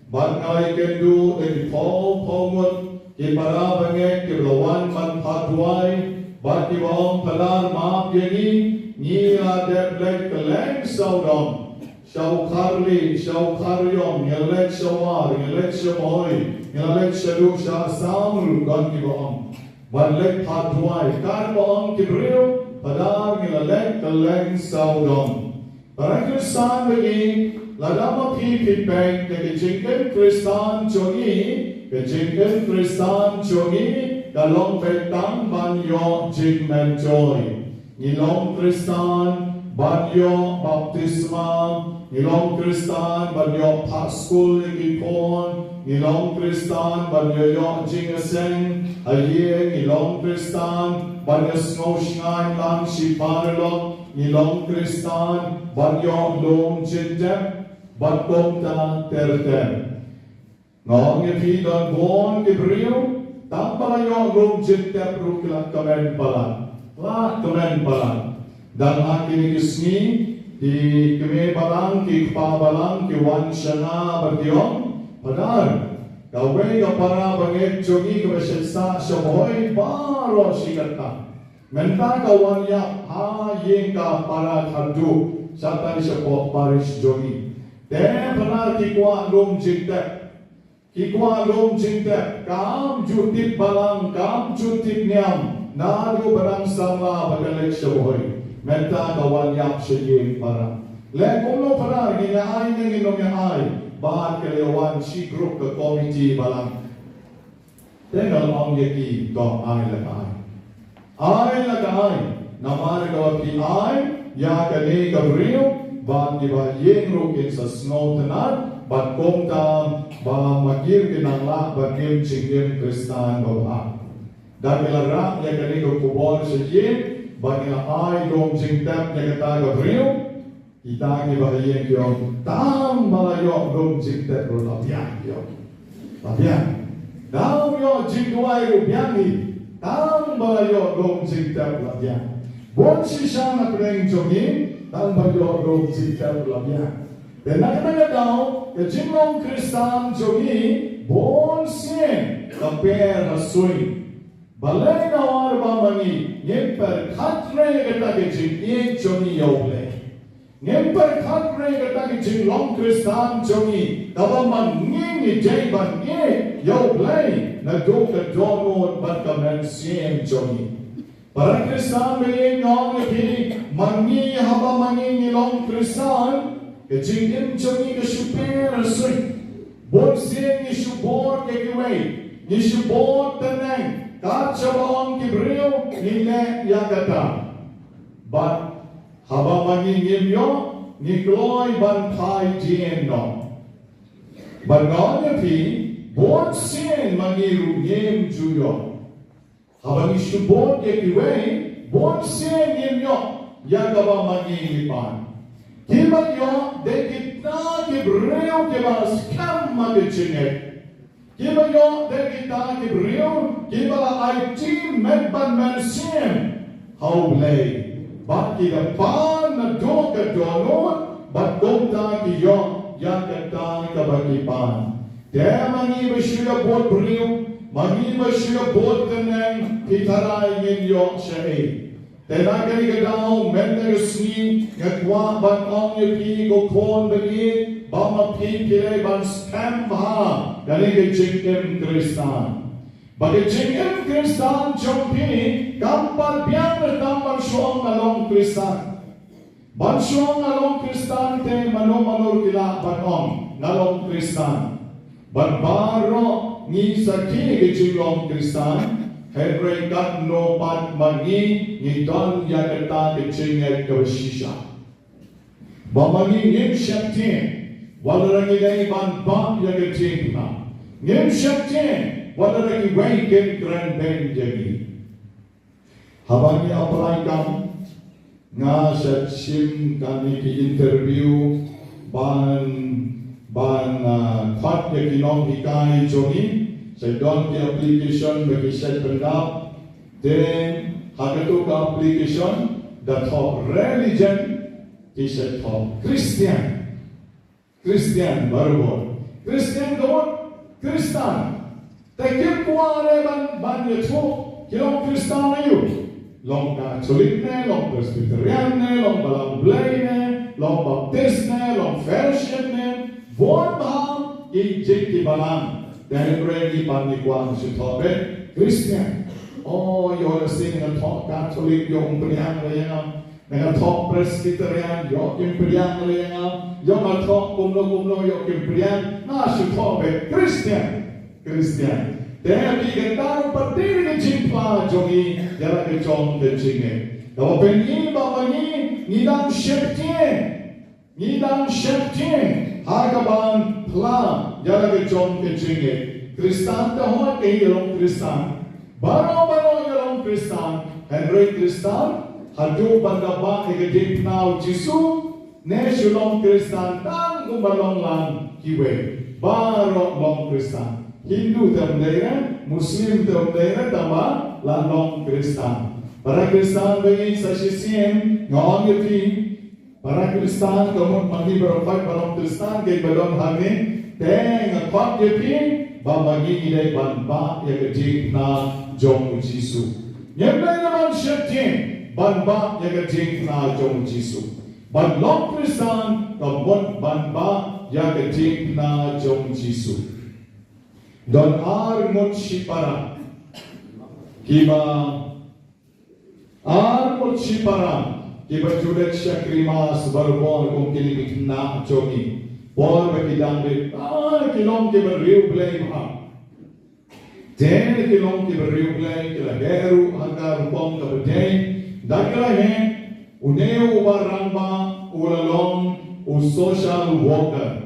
Bad nga ïakynduh ïa ki phew phew ngut ki para bangeit kiba la wan ban phah duwai bad kiba ong, Pha Lar, map ïa ngi, ngi la dep leit kylleng sawdong. Sha u Kharli, sha u Khariong, ngi la leit sha War, ngi la leit sha Mawhoi, ngi la leit shaduh sha Assam ruh, don kiba ong. Ban leit phah duwai, katba ong ki briew, phadar ngi la leit kylleng sawdong. Para Khristan ba ïeit, lada ma phi phi peit ïa ka jingim Khristan jong ngi, ka jingim Khristan jong ngi ka long beit tang ban ïoh jingmyntoi. Ngi long Khristan ban ïoh baptisma, ngi long Khristan ban ïoh phah skul ïa ki khun, ngi long Khristan ban ïoh ïoh jingïaseng ha ïing, ngi long Khristan ban ïasngew shngaiñ lang shi paralok, ngi long Khristan ban ïoh lum jingtep bad kumta ter ter. Nga ong ïa phi, don bun ki briew tang ba la ïoh lum jingtep ruh ki la kmen palat, la kmen palat. Dang ha kine ki sngi ki kmie balang, ki kpa balang ki wan sha nga bad ki ong, Phadar, kawei ka para bangeit jong ngi kaba shet sah sha Bhoi baroh shi katta. Mynta ka wan ïap ha ïing ka para khadduh shatai shapoh parish jong ngi. Te Phadar, ki kwah lum jingtep. Ki kwah lum jingtep, kam ju tip balang, kam ju tip niam, naduh ba dang samla ba ka leit sha Bhoi. Mynta ka wan ïap sha ïing para. Leh kumno Phadar, ngin ïa ai ne ngin ym ïa ai? Bad ka la wan shi group ka komiti balang. Te nga la ong ïa ki, to ai la ka ai. Ai la ka ai, namar ka ba phi ai ïa kane ka briew, ba kiba ïeng ruh kin sa sngewtynnat, bad kumta ba ma ki ruh kin nang lah ban im jingim Khristan babha. Da ki la rah ïa kane ka khubor sha ïing, ba ki la ai lum jingtep ïa kata ka briew, kita kiba ha ïing ki ong, tang ba la ïoh lum jingtep ruh la biang, ki ong. La biang. Dang ïoh jingduwai ruh biang hi. Tang ba la ïoh lum jingtep la biang. Bun shisha na pdeng jong ngi, tang ba ïoh lum jingtep la biang. Te na kata ka daw, ka jinglong Khristan jong ngi, bun sien ka per ha suiñ. Balei? Namar ba ma ngi ngim pyrkhat re ïa kata ka jingïeit jong ngi ïa U Blei. Ngim pyrkhat re ïa kata ka jinglong Khristan jong ngi, kaba ma ngi ngi dei ban ïeit ïa U Blei naduh ka dohnud bad ka mynsiem jong ngi. Para Khristan ba ïeit, nga ong ïa phi, ma ngi, haba ma ngi ngi long Khristan, ka jingim jong ngi ka shu per ha suiñ. Bun sien ngi shu bud ïa kiwei, ngi shu bud tneng, kat shaba ong ki briew ngi leh ïa kata. Bad haba ma ngi ngim ïoh, ngi kloi ban phai dien noh. Bad nga ong ïa phi, bun sien ma ngi ruh ngim ju ïoh. Haba ngi shu bud ïa kiwei, bun sien ngim ïoh ïa kaba ma ngi ngi pan. Kiba ïoh dei kita ki briew kiba skhem ha ka jingngeit. Kiba ïoh dei kita ki briew kiba la aiti met bad mynsiem ha U Blei, bad ki da pan naduh ka dohnud, bad kumta ki ïoh ïa kata kaba ki pan. Te ma ngi ba shu ïa bud briew, ma ngi ba shu ïa bud tneng, phi tharai ngin ïoh shaei? Te na kane ka daw, mynta ka sngi, nga kwah ban ong ïa phi ko khun ba ïeit, ba ma phi phi dei ban skhem bha kane ka jingim Khristan. Ba ka jingim Khristan jong phi kam pat biang na tang ban shu ong nga long Khristan. Ban shu ong nga long Khristan te mano mano ruh ki lah ban ong nga long Khristan. Bad baroh ngi sakhi ka jinglong Khristan, hynrei katno pat ma ngi ngi don ïa kata ka jingngeit kaba shisha. Ba ma ngi ngim sheptieng wat la ngi dei ban bam ïa ka jingpynap. Ngim sheptieng wat la kiwei kin kren beiñ ïa ngi. Haba ngi apply kam, nga sa shim kane ki interview ban, ban, ah, khot ïa ki nonghikai jong ngi, sa don ki application ba ki sa pyndap. Te ha kato ka application da thoh religion, ki sa thoh Christian. Christian, barabor. Christian ka mut Khristan. Te kim kwah re ban, ban ïathuh ki long Khristan aïu. Long Katholik ne, long Presbyterian ne, long Balang Blei ne, long Baptist ne, long Fellowship ne. Bun bha ki jait ki balang. Te hynrei ngi pan ngi kwah shu thoh beit Khristian. Oh, ïoh lehse nga thoh Katholik, ïoh ym pdiang re ïa nga. Nga thoh Presbyterian, ïoh kim pdiang re ïa nga. Ïoh nga thoh kumno kumno, ïoh kim pdiang. Nga shu thoh beit Khristan. Khristan. Te phi kynmaw pat dei ka jingphla jong ngi ïa la ka jong ka jingngeit. Kaba pynïeng ba ma ngi ngi dang sheptieng. Ngi dang sheptieng ha kaban phla ïa la ka jong ka jingngeit. Khristan te hooid ki long Khristan. Baroh baroh ki long Khristan. Hynrei Khristan haduh ban da bah ïa ka diengphna u Jisu, ne shu long Khristan tang kumba long lang kiwei. Baroh long Khristan. Hindu te ym dei re, Muslim te ym dei re, tangba la long Khristan. Para Khristan ba ïeit sa shisien, nga ong ïa phi, para Khristan, ka mut ma ngi baroh pat ba long Khristan, kiba don hangne, te nga khot ïa phi ba ma ngi ngi dei ban bah ïa ka diengphna jong u Jisu. Ngim dei ban sheptieng, ban bah ïa ka diengphna jong u Jisu. Ban long Khristan ka mut ban bah ïa ka diengphna jong u Jisu. Don ar ngut shipara kiba, ar ngut shipara kiba ju leit shakri mass barabor kum kine ki khynnah jong ngi. Por ba ki dang rit, ah, ki long kiba riewblei bha. Te ki long kiba riewblei, ki la heh ruh ha ka rukom kaba dei. Da ki la heh, une u ba rangbah u la long u social worker.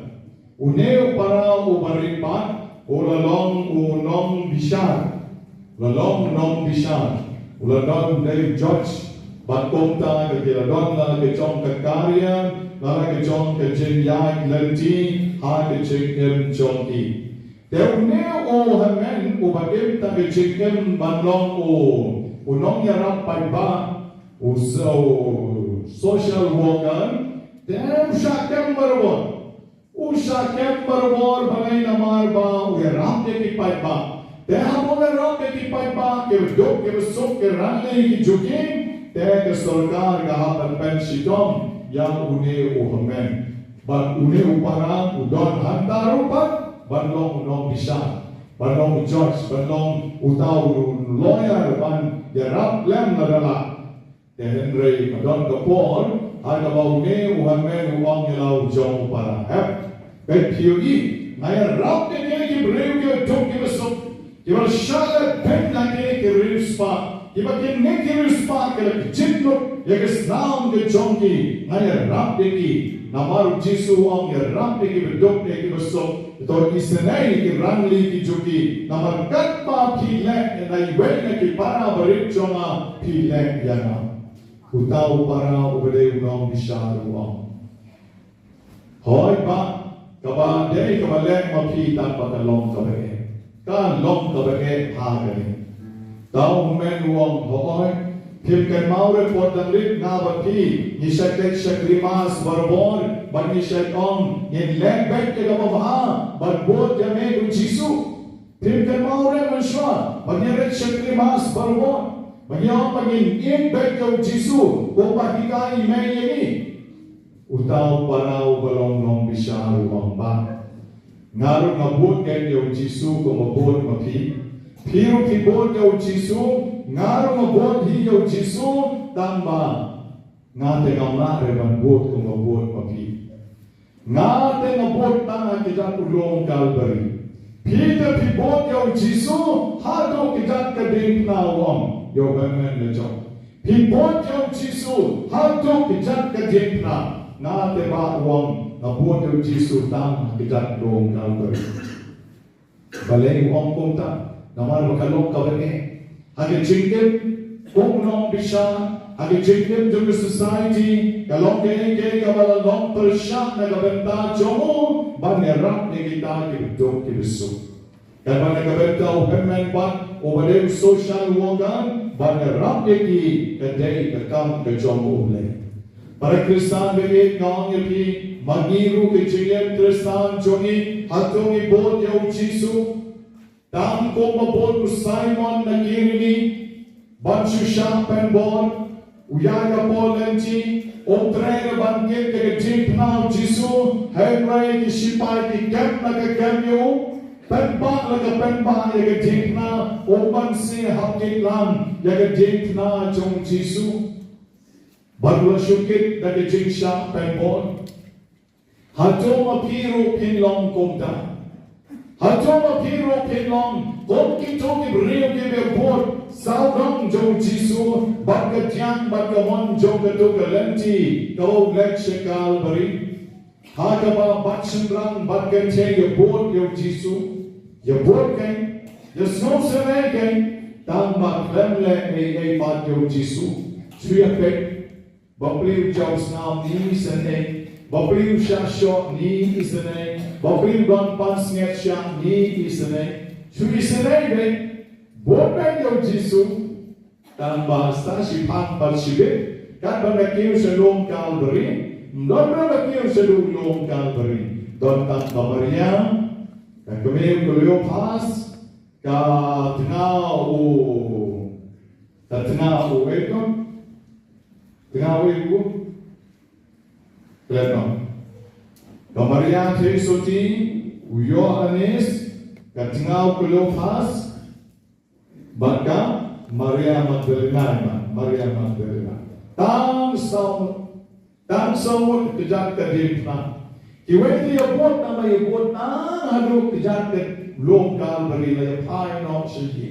Une u para u ba rit pat u la long u nongbishar. U la long u nongbishar. U la don u dei u judge. Bad kumta ka ki la don la ka jong ka career, la ka jong ka jingïaid lynti ha ka jingim jong ki. Te une u hynmen uba im tang ka jingim ban long u, u nongïarap paidbah, u so-, social worker, te u shah kem barabor. U shah kem barabor, balei? Namar ba u ïarap ïa ki paidbah. Te haba u ïarap ïa ki paidbah, kiba duk kiba suk, ki rangli ki jong ki, te ka sorkar ka hap ban pynshitom ïa une u hynmen. Bad une u para u don hangta ruh pat ban long u nongbishar, ban long u judge, ban long uta u lawyer, ban ïarap lem lada lah. Te hynrei ka don ka por ha kaba une u hynmen u ong ïa la u jong u para, hep, peit phi ïohi, nga ïarap ïa kine ki briew kiba duk kiba suk, kiba shah lehbeiñ na kine ki riewspah, kiba kine ki riewspah ki la kjit lut ïa ka snam ka jong ki. Nga ïarap ïa ki. Namar u Jisu u ong ïarap ïa kiba duk ïa kiba suk. To isynei ïa ki rangli ki jong ki. Namar katba phi leh ïa iwei na ki para barit jong nga, phi leh ïa nga. Uta u para uba dei u nongbishar u ong, hooid bah, kaba dei kaba leh ma phi tang ba ka long kaba eh. Ka long kaba eh ha kane. Uta u hynmen u ong, hooid, phim kynmaw re por dang rit nga bad phi ngi shait leit shakri mass barabor bad ngi shait ong, ngin leh beit ïa kaba bha ban bud ïa me ko Jisu. Phim kynmaw re mynshuwa ba ngi leit shakri mass barabor, ba ngi ong ba ngin ïeit beit ïa u Jisu kumba hikai me ïa ngi? Uta u para uba long nongbishar u ong, bah, nga ruh nga bud keiñ ïa u Jisu kumba bud ma phi. Phi ruh phi bud ïa u Jisu, nga ruh nga bud hi ïa u Jisu, tangba nga te ngam lah re ban bud kumba bud ma phi. Nga te nga bud tang ha kjat u lum Kalbari. Phi te phi bud ïa u Jisu haduh kjat ka diengphna, u ong ïa u hynmen la jong. Phi bud ïa u Jisu haduh kjat ka diengphna. Nga te bah, u ong, nga bud ïa u Jisu tang ha kjat lum Kalbari. Balei u ong kumta? Namar ba ka long kaba eh ha ka jingim kum u nongbishar, ha ka jingim jong ka society, ka long kaei kaei kaba la long pyrshah na ka bynta jong u ban ïarap ïa kita kiba duk kiba suk. Katba na ka bynta u hynmen pat uba dei u social worker, ban ïarap ïa ki ka dei ka kam ka jong U Blei. Para Khristan ba ïeit, nga ong ïa phi, ma ngi ruh ka jingim Khristan jong ngi, hato ngi bud ïa u Jisu tang kumba bud u Simon na Kirene ban shu shah pynbor, u ïaid hapoh lynti, um trei re ban kit ïa ka diengphna u Jisu, hynrei ki shipai ki kem na ka kem ïa u? Pynbha la ka pynbha ïa ka diengphna, u ban sngewhap kit lang ïa ka diengphna jong u Jisu. Bad u la shu kit da ka jingshah pynbor. Hato ma phi ruh phin long kumta? Hato ma phi ruh phin long kum kito ki briew kiba bud sawdong jong u Jisu, bad ka diang bad ka mon jong kato ka lynti kaba u leit sha Kalbari? Ha kaba bat shynrang bad kynthei ïa bud ïa u Jisu. Ïa bud kein, ïa sngewsynei kein, tang ba khlem leh ei ei pat ïa u Jisu. Shu ïa peit, ba plie u jaw sngap ni isynei, ba plie u shah shoh ni isynei, ba plie u don pansngiat shah ni isynei. Shu isynei beit, bud beit ïa u Jisu. Tang ba sa shiphang bad shibit, katba nga kiew sha lum Kalbari, ym don ruh ba kiew sha lum Kalbari. Don tang ba Maria, ka kmie u Kleopas, ka tnga u, ka tnga u Egon, tnga u Egon, Kleopas. Ka Maria Theisotti, u Ïoannis, ka tnga u Kleopas, bad ka Maria Magdalena, Maria Magdalena. Tang saw, tang saw ngut kjat ka diengphna. Kiwei ki ïa bud namar ïa bud tang haduh kjat ka lum Kalbari la ïa phai noh sha ki.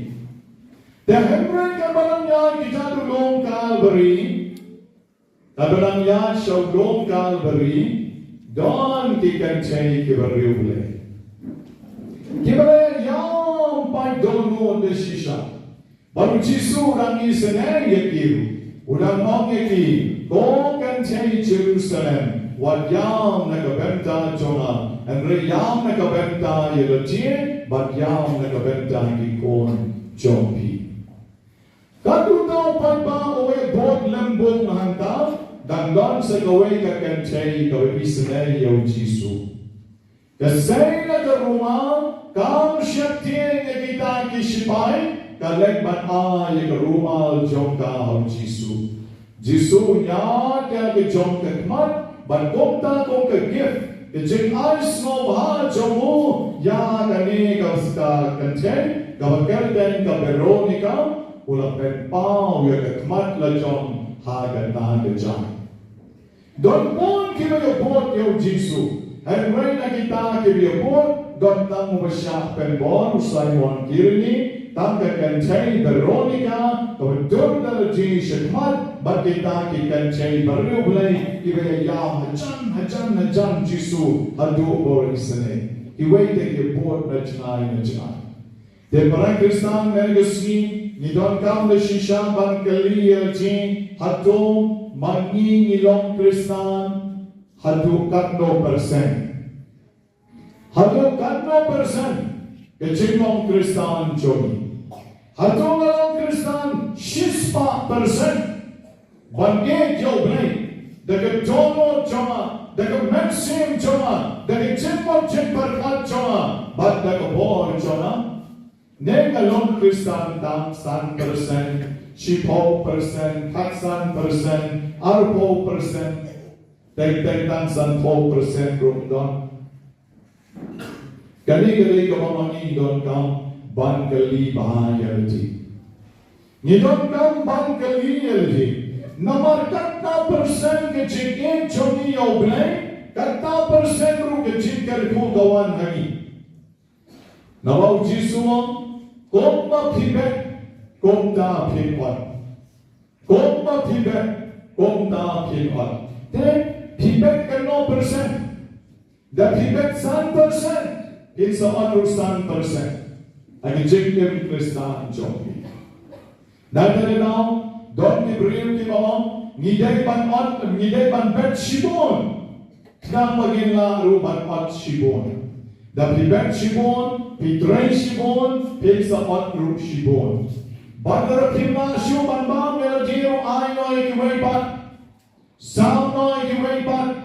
Te hynrei katba dang ïaid kjat u lum Kalbari, katba dang ïaid sha u lum Kalbari, don ki kynthei kiba riewblei, kiba la ïam pat dohnud da shisha. Bad u Jisu u dang isynei ïa ki ruh, u dang ong ïa ki, ko kynthei Jerusalem, wat ïam na ka bynta jong nga, hynrei ïam na ka bynta ïa lade, bad ïam na ka bynta ki khun jong phi. Katto katne pat ba uwei u bud lymbung hangta, dang don sa kawei ka kynthei kaba isynei ïa u Jisu. Ka sei na ka rumal, kam sheptieng ïa kita ki shipai, ka leit ban ai ïa ka rumal jong ka ha u Jisu. Jisu u ñiad ïa ka jong ka khmat, bad kumta kum ka gift, ka jingai sngewbha jong u ïa kane ka kynthei, kaba kyrteng ka Veronica, u la pynpaw ïa ka khmat la jong ha kata ka jaiñ. Don bun kiba ïa bud ïa u Jisu, hynrei na kita kiba ïa bud, don tang uba shah pynbor, u Simon Kirene, tang ka kynthei Veronica, kaba dur da lade shakhmat, bad kita ki kynthei bariewblei, kiba ïa ïam hajan, hajan, hajan Jisu, haduh ba u isynei. Kiwei te ki ïa bud na jngai, na jngai. Te para Khristan, mynta ka sngi, ngi donkam da shisha ban kylli ïa lade, hato ma ngi ngi long Khristan haduh katno persen? Haduh katno persen ka jinglong Khristan jong ngi? Hato nga long Khristan shispah persen? Ban ngeit ïa U Blei da ka dohnud jong nga, da ka mynsiem jong nga, da ka jingmut jingpyrkhat jong nga, bad da ka bor jong nga? Ne nga long Khristan tang san persen, shiphew persen, khatsan persen, arphew persen, teng teng tang sanphew persen ruh ym don. Kane ka dei kaba ma ngi ngi donkam ban kylli bha ïa lade. Ngi donkam ban kylli ïa lade. Namar katno persen ka jingïeit jong ngi ïa U Blei, katno persen ruh ka jingkyrkhu ka wan ha ngi. Naba U Jisu u ong, kumba phi bet, kumta phin ot. Kumba phi bet, kumta phin ot. Te phi bet katno persen? Da phi bet san persen, phin sa ot ruh san persen. Ha ka jingim Khristan jong phi. Nangta dei nang, don ki briew kiba ong, ngi dei ban ot, ngi dei ban bet shibun. Khnang ba ngin lah ruh ban ot shibun. Da phi bet shibun, phi trei shibun, phin sa ot ruh shibun. Bad lada phim lah shuh ban bam ïa lade ruh, ai noh ïa kiwei pat. Sam noh ïa kiwei pat.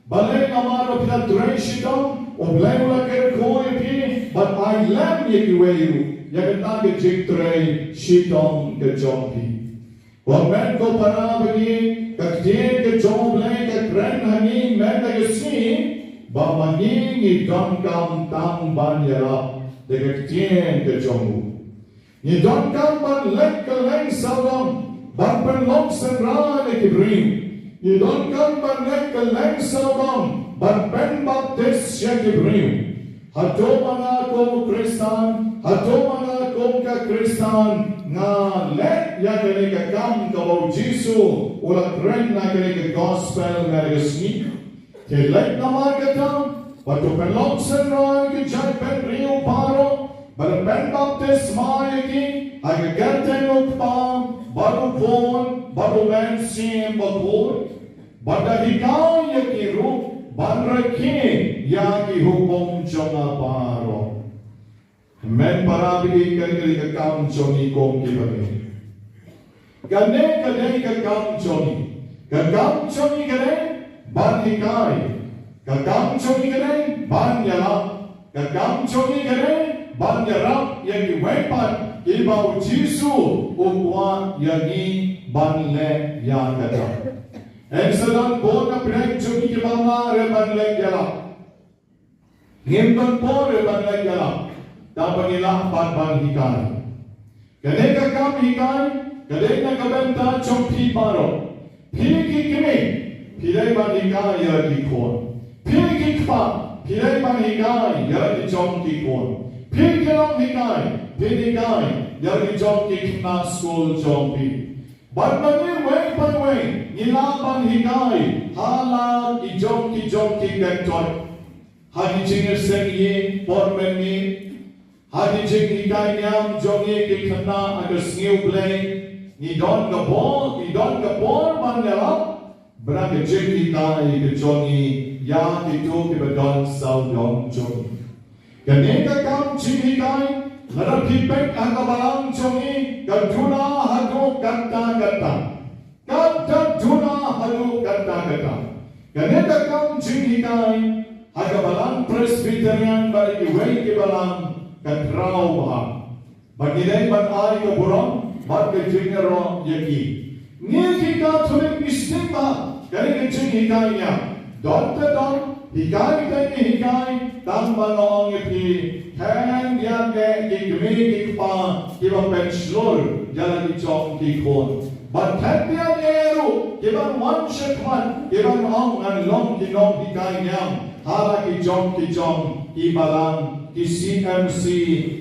Balei? Namar ba phi la trei shitom, U Blei u la kyrkhu ïa phi, bad ai lem ïa kiwei ruh ïa kata ka jingtrei shitom ka jong phi. Ko hynmen ko para ba ngi, ka ktien ka jong U Blei ka kren ha ngi mynta ka sngi, ba ma ngi ngi donkam tang ban ïarap. da ka ktien ka jong u. Ngi donkam ban leh kylleng sawdong ban pynlong synran ïa ki briew. Ngi donkam ban leh kylleng sawdong ban pynbaptis ïa ki briew. Hato ma nga kum u Khristan, hato ma nga kum ka Khristan, nga leh ïa kane ka kam kaba u Jisu u la kren na kane ka gospel mynta ka sngi. Te leit namar kata, bad to pynlong synran ki jait bynriew baroh, bad pynbaptis ïa ki ha ka kyrteng u Kpa, bad u Khun, bad u Mynsiem Bakhuid, bad da hikai ïa ki ruh ban rakhe ïa ki hukum jong nga baroh. Hynmen para baieit, kane ka dei ka kam jong ngi kum ki bangeit. Kane ka dei ka kam jong ngi. Ka kam jong ngi ka dei ban hikai. Ka kam jong ngi ka dei ban ïalap. Ka kam jong ngi ka dei ban ïarap ïa kiwei pat kiba u Jisu u kwah ïa ngi ban leh ïa kata. Hynrei sa don bun na pdeng jong ngi kiba mlien ban leh ïalap. Ngim don por ban leh ïalap, tang ba ngi lah pat ban hikai. Kane ka kam hikai ka dei na ka bynta jong phi baroh. Phi ki kmie, phi dei ban hikai ïa ki khun. Phi ki kpa, phi dei ban hikai ïa ki jong ki khun. Phi ki nonghikai, phi hikai ïa ki jong ki khynnah skul jong phi. Bad ma ngi wei pa wei ngi lah ban hikai ha la ki jong ki jong ki kyntoit. Ha ki jingïaseng ïing por mynmiet, ha ki jinghikai niam jong ngi ki khynnah ha ka sngi U Blei, ngi don ka bor, ngi don ka bor ban ïalap bad ka jinghikai ka jong ngi ïa kito kiba don sawdong jong ngi. Kane ka kam jinghikai, lada phi peit ha ka balang jong ngi, ka duna haduh katta katta. Katta duna haduh katta katta. Kane ka kam jinghikai ha ka balang Presbyterian bad kiwei ki balang ka khraw bha. Bad ngi dei ban ai ka burom bad ka jingïaroh ïa ki. Ngi ki Katholik ngi sngewbha kane ka jinghikai niam. Don te don, hikai te ngi hikai, tang ba nga ong ïa phi, khyndiat eh ki kmie ki kpa kiba pynshlur ïa la ki jong ki khun. Bad khyndiat eh ruh ki ban wan shakhmat, ki ban ong ngan long ki nonghikai niam ha la ki jong ki jong ki balang, ki C M C,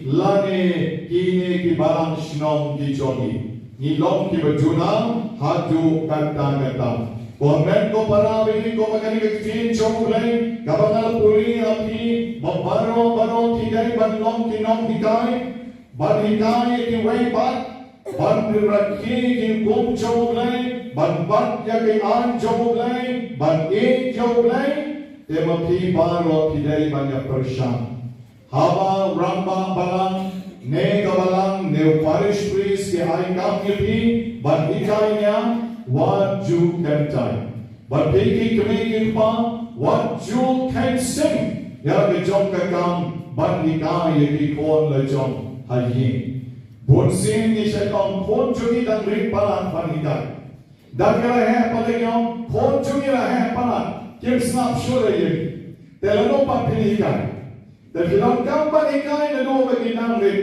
lane kine ki balang shnong ki jong ngi. Ngi long kiba junom haduh katta katta. Ko hynmen ko para baieit, ko ba kane ka ktien jong U Blei kaba nga la pule ïa phi, ba baroh baroh phi dei ban long ki nonghikai, ban hikai ïa kiwei pat, ban rakhe ki hukum jong U Blei, ban bat ïa ki aiñ jong U Blei, ban ïeit ïa U Blei. Te ma phi baroh phi dei ban ïa pyrshang. Haba u rangbah balang ne ka balang ne u parish priest ki ai kam ïa phi ban hikai niam, wat ju kyntait. Bad phi ki kmie ki kpa, wat ju kheiñ sing ïa la ka jong ka kam ban hikai ïa ki khun la jong ha ïing. Bun sien ngi shait ong khun jong ngi dang rit palat ban hikai. Dang ïa la heh palat, ong khun jong ngi la heh palat, kim sngap shuh ïa ngi. Te lano pat phin hikai? Te phi donkam ban hikai naduh ba ki dang rit.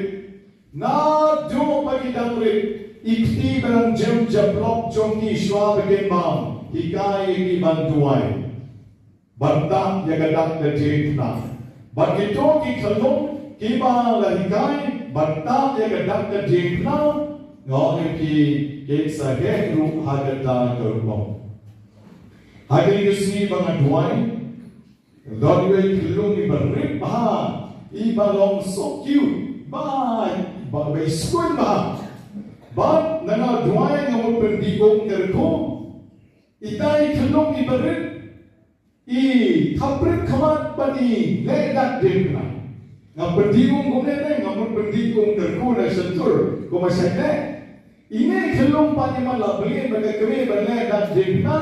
Naduh ba ki dang rit. I kti ba dang jem jablok jong ki shuwa ba kin bam, hikai ïa ki ban duwai. Ban tap ïa ka dak ka diengphna. Bad kito ki khyllung kiba la hikai ban tap ïa ka dak ka diengphna, nga ong ïa phi, kin sa heh ruh ha kata ka rukom. Ha kane ka sngi ba nga duwai, don iwei i khyllung iba rit bha, iba long so cute, ba, ba, ba i skuin bha. Bad nga duwai, nga mut pyndih um kyrkhu. Ita i khyllung iba rit, i khaprit khmat ban i leh dak diengphna. Nga pyndih um kumne ne, nga mut pyndih um kyrkhu na shyntur, kumba shait leh. Ine i khyllung pat, i man la plie bad ka kmie ban leh dak diengphna,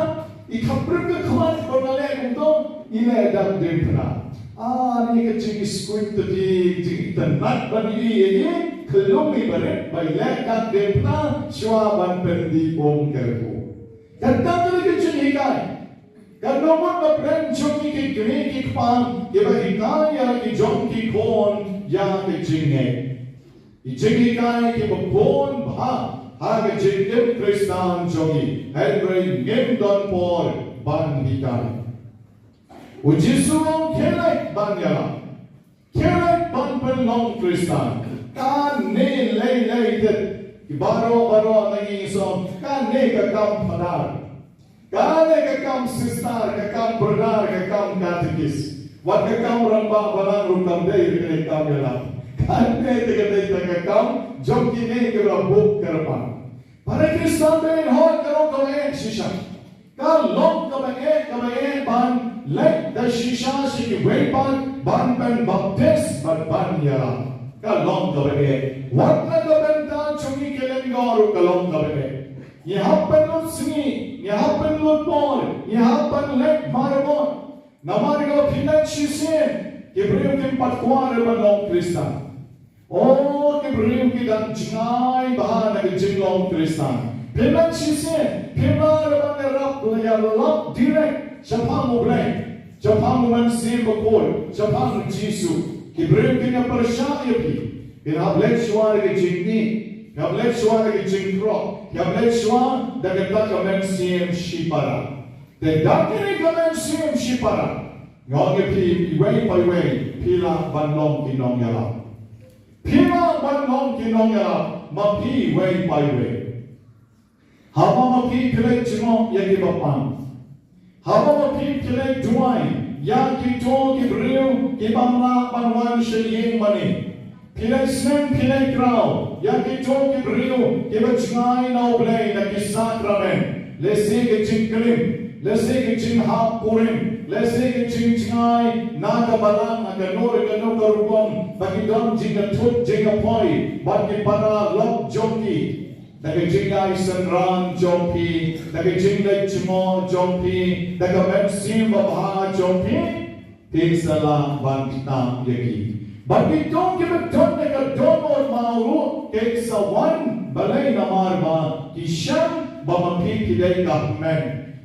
i khaprit ka khmat ban nga leh kumto, i leh dak diengphna. Ah, ine ka jingiskuin, to ki jingitynnat ban i, i khyllung iba rit ba i leh dak diengphna shuwa ban pyndih um kyrkhu. Kata ka dei ka jinghikai. Katno ngut na pdeng jong ngi ki kmie ki kpa kiba hikai ïa la ki jong ki khun ïa ka jingngeit. Ki jinghikai kiba bun bha ha ka jingim Khristan jong ngi, hynrei ngim don por ban hikai. U Jisu u ong, khie leit ban ïalap, khie leit ban pynlong Khristan. Kane lei lei te, ki baroh baroh na ngi sngewthuh, kane ka kam phadar, kane ka kam sister, ka kam brother, ka kam katekis, wat ka kam rangbah balang ruh kam dei, ka kam ïalap. Kane te ka dei ka kam jong kine kiba buh kyrpang. Para Khristan, ban hoi ka long kaba eh shisha. Ka long kaba eh, kaba eh ban leit da shisha sha kiwei pat, ban pynbaptis bad ban ïalap. Ka long kaba eh. Wat na ka bynta jong ngi ki lyngngoh ruh ka long kaba eh. Ngi hap pynlut sngi, ngi hap pynlut por, ngi hap pynleit marwei. Namar ba phi leit shisien, ki briew kim pat kwah ruh ban long Khristan. O, ki briew ki dang jngai bha na ka jinglong Khristan. Phi leit shisien, phim lah ruh ban ïarap, ïarap direct shaphang U Blei, shaphang U Mynsiem Bakhuid, shaphang U Jisu. Ki briew kin ïa pyrshah ïa phi. Phin hap leit shuwa da ka jingïeit, phin hap leit shuwa da ka jingkhroh, phin hap leit shuwa da kata ka mynsiem shipara. Te da kane ka mynsiem shipara, nga ong ïa phi, iwei pa iwei phi lah ban long ki nongïalap. Phi lah ban long ki nongïalap ma phi iwei pa iwei. Haba ma phi phi leit jngoh ïa kiba pang, haba ma phi phi leit duwai ïa kito ki briew ki bym lah ban wan sha ïing mane, phi leit sneng phi leit kraw ïa kito ki briew kiba jngai na U Blei na ki sakramen, lehse ka jingklim, lehse ka jinghap kurim, lehse ka jingjngai na ka balang ha kano kano ka rukom, ba ki don jingïathuh jingïapoi bad ki para lok jong ki. Da ka jingïaisynran jong phi, da ka jingleit jngoh jong phi, da ka mynsiem babha jong phi, phin sa lah ban ktah ïa ki. Bad kito kiba don da ka dohnud maw ruh kin sa wan, balei? Namar ba ki shem ba ma phi phi dei ka hynmen,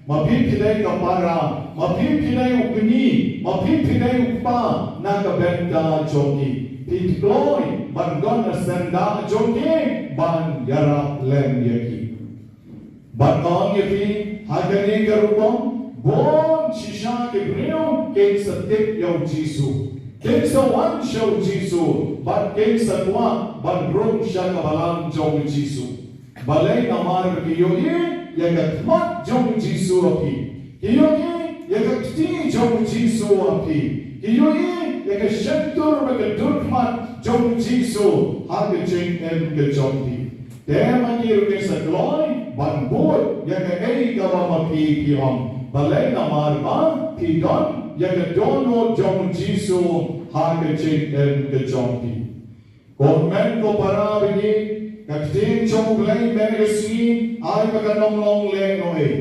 ma phi phi dei ka para, ma phi phi dei u kñi, ma phi phi dei u kpa na ka bynta jong ki. Phi kloi ban don ha syndah jong ki ban ïarap lem ïa ki. Bad nga ong ïa phi, ha kane ka rukom, bun shisha ki briew kin sa tip ïa U Jisu, kin sa wan sha U Jisu, bad kin sa kwah ban rung sha ka balang jong U Jisu. Balei? Namar ba ki ïohi ïa ka khmat jong U Jisu ha phi. Ki ïohi ïa ka kti jong U Jisu ha phi. Ki ïohi ïa ka shyntur bad ka dur khmat jong U Jisu ha ka jingim ka jong phi. Te ma ki ruh kin sa kloi ban bud ïa kaei kaba ma phi phi ong. Balei? Namar ba phi don ïa ka dohnud jong U Jisu ha ka jingim ka jong phi. Ko hynmen ko para baieit, ka ktien jong U Blei mynne ka sngi ai ba kan ym long lehnohei.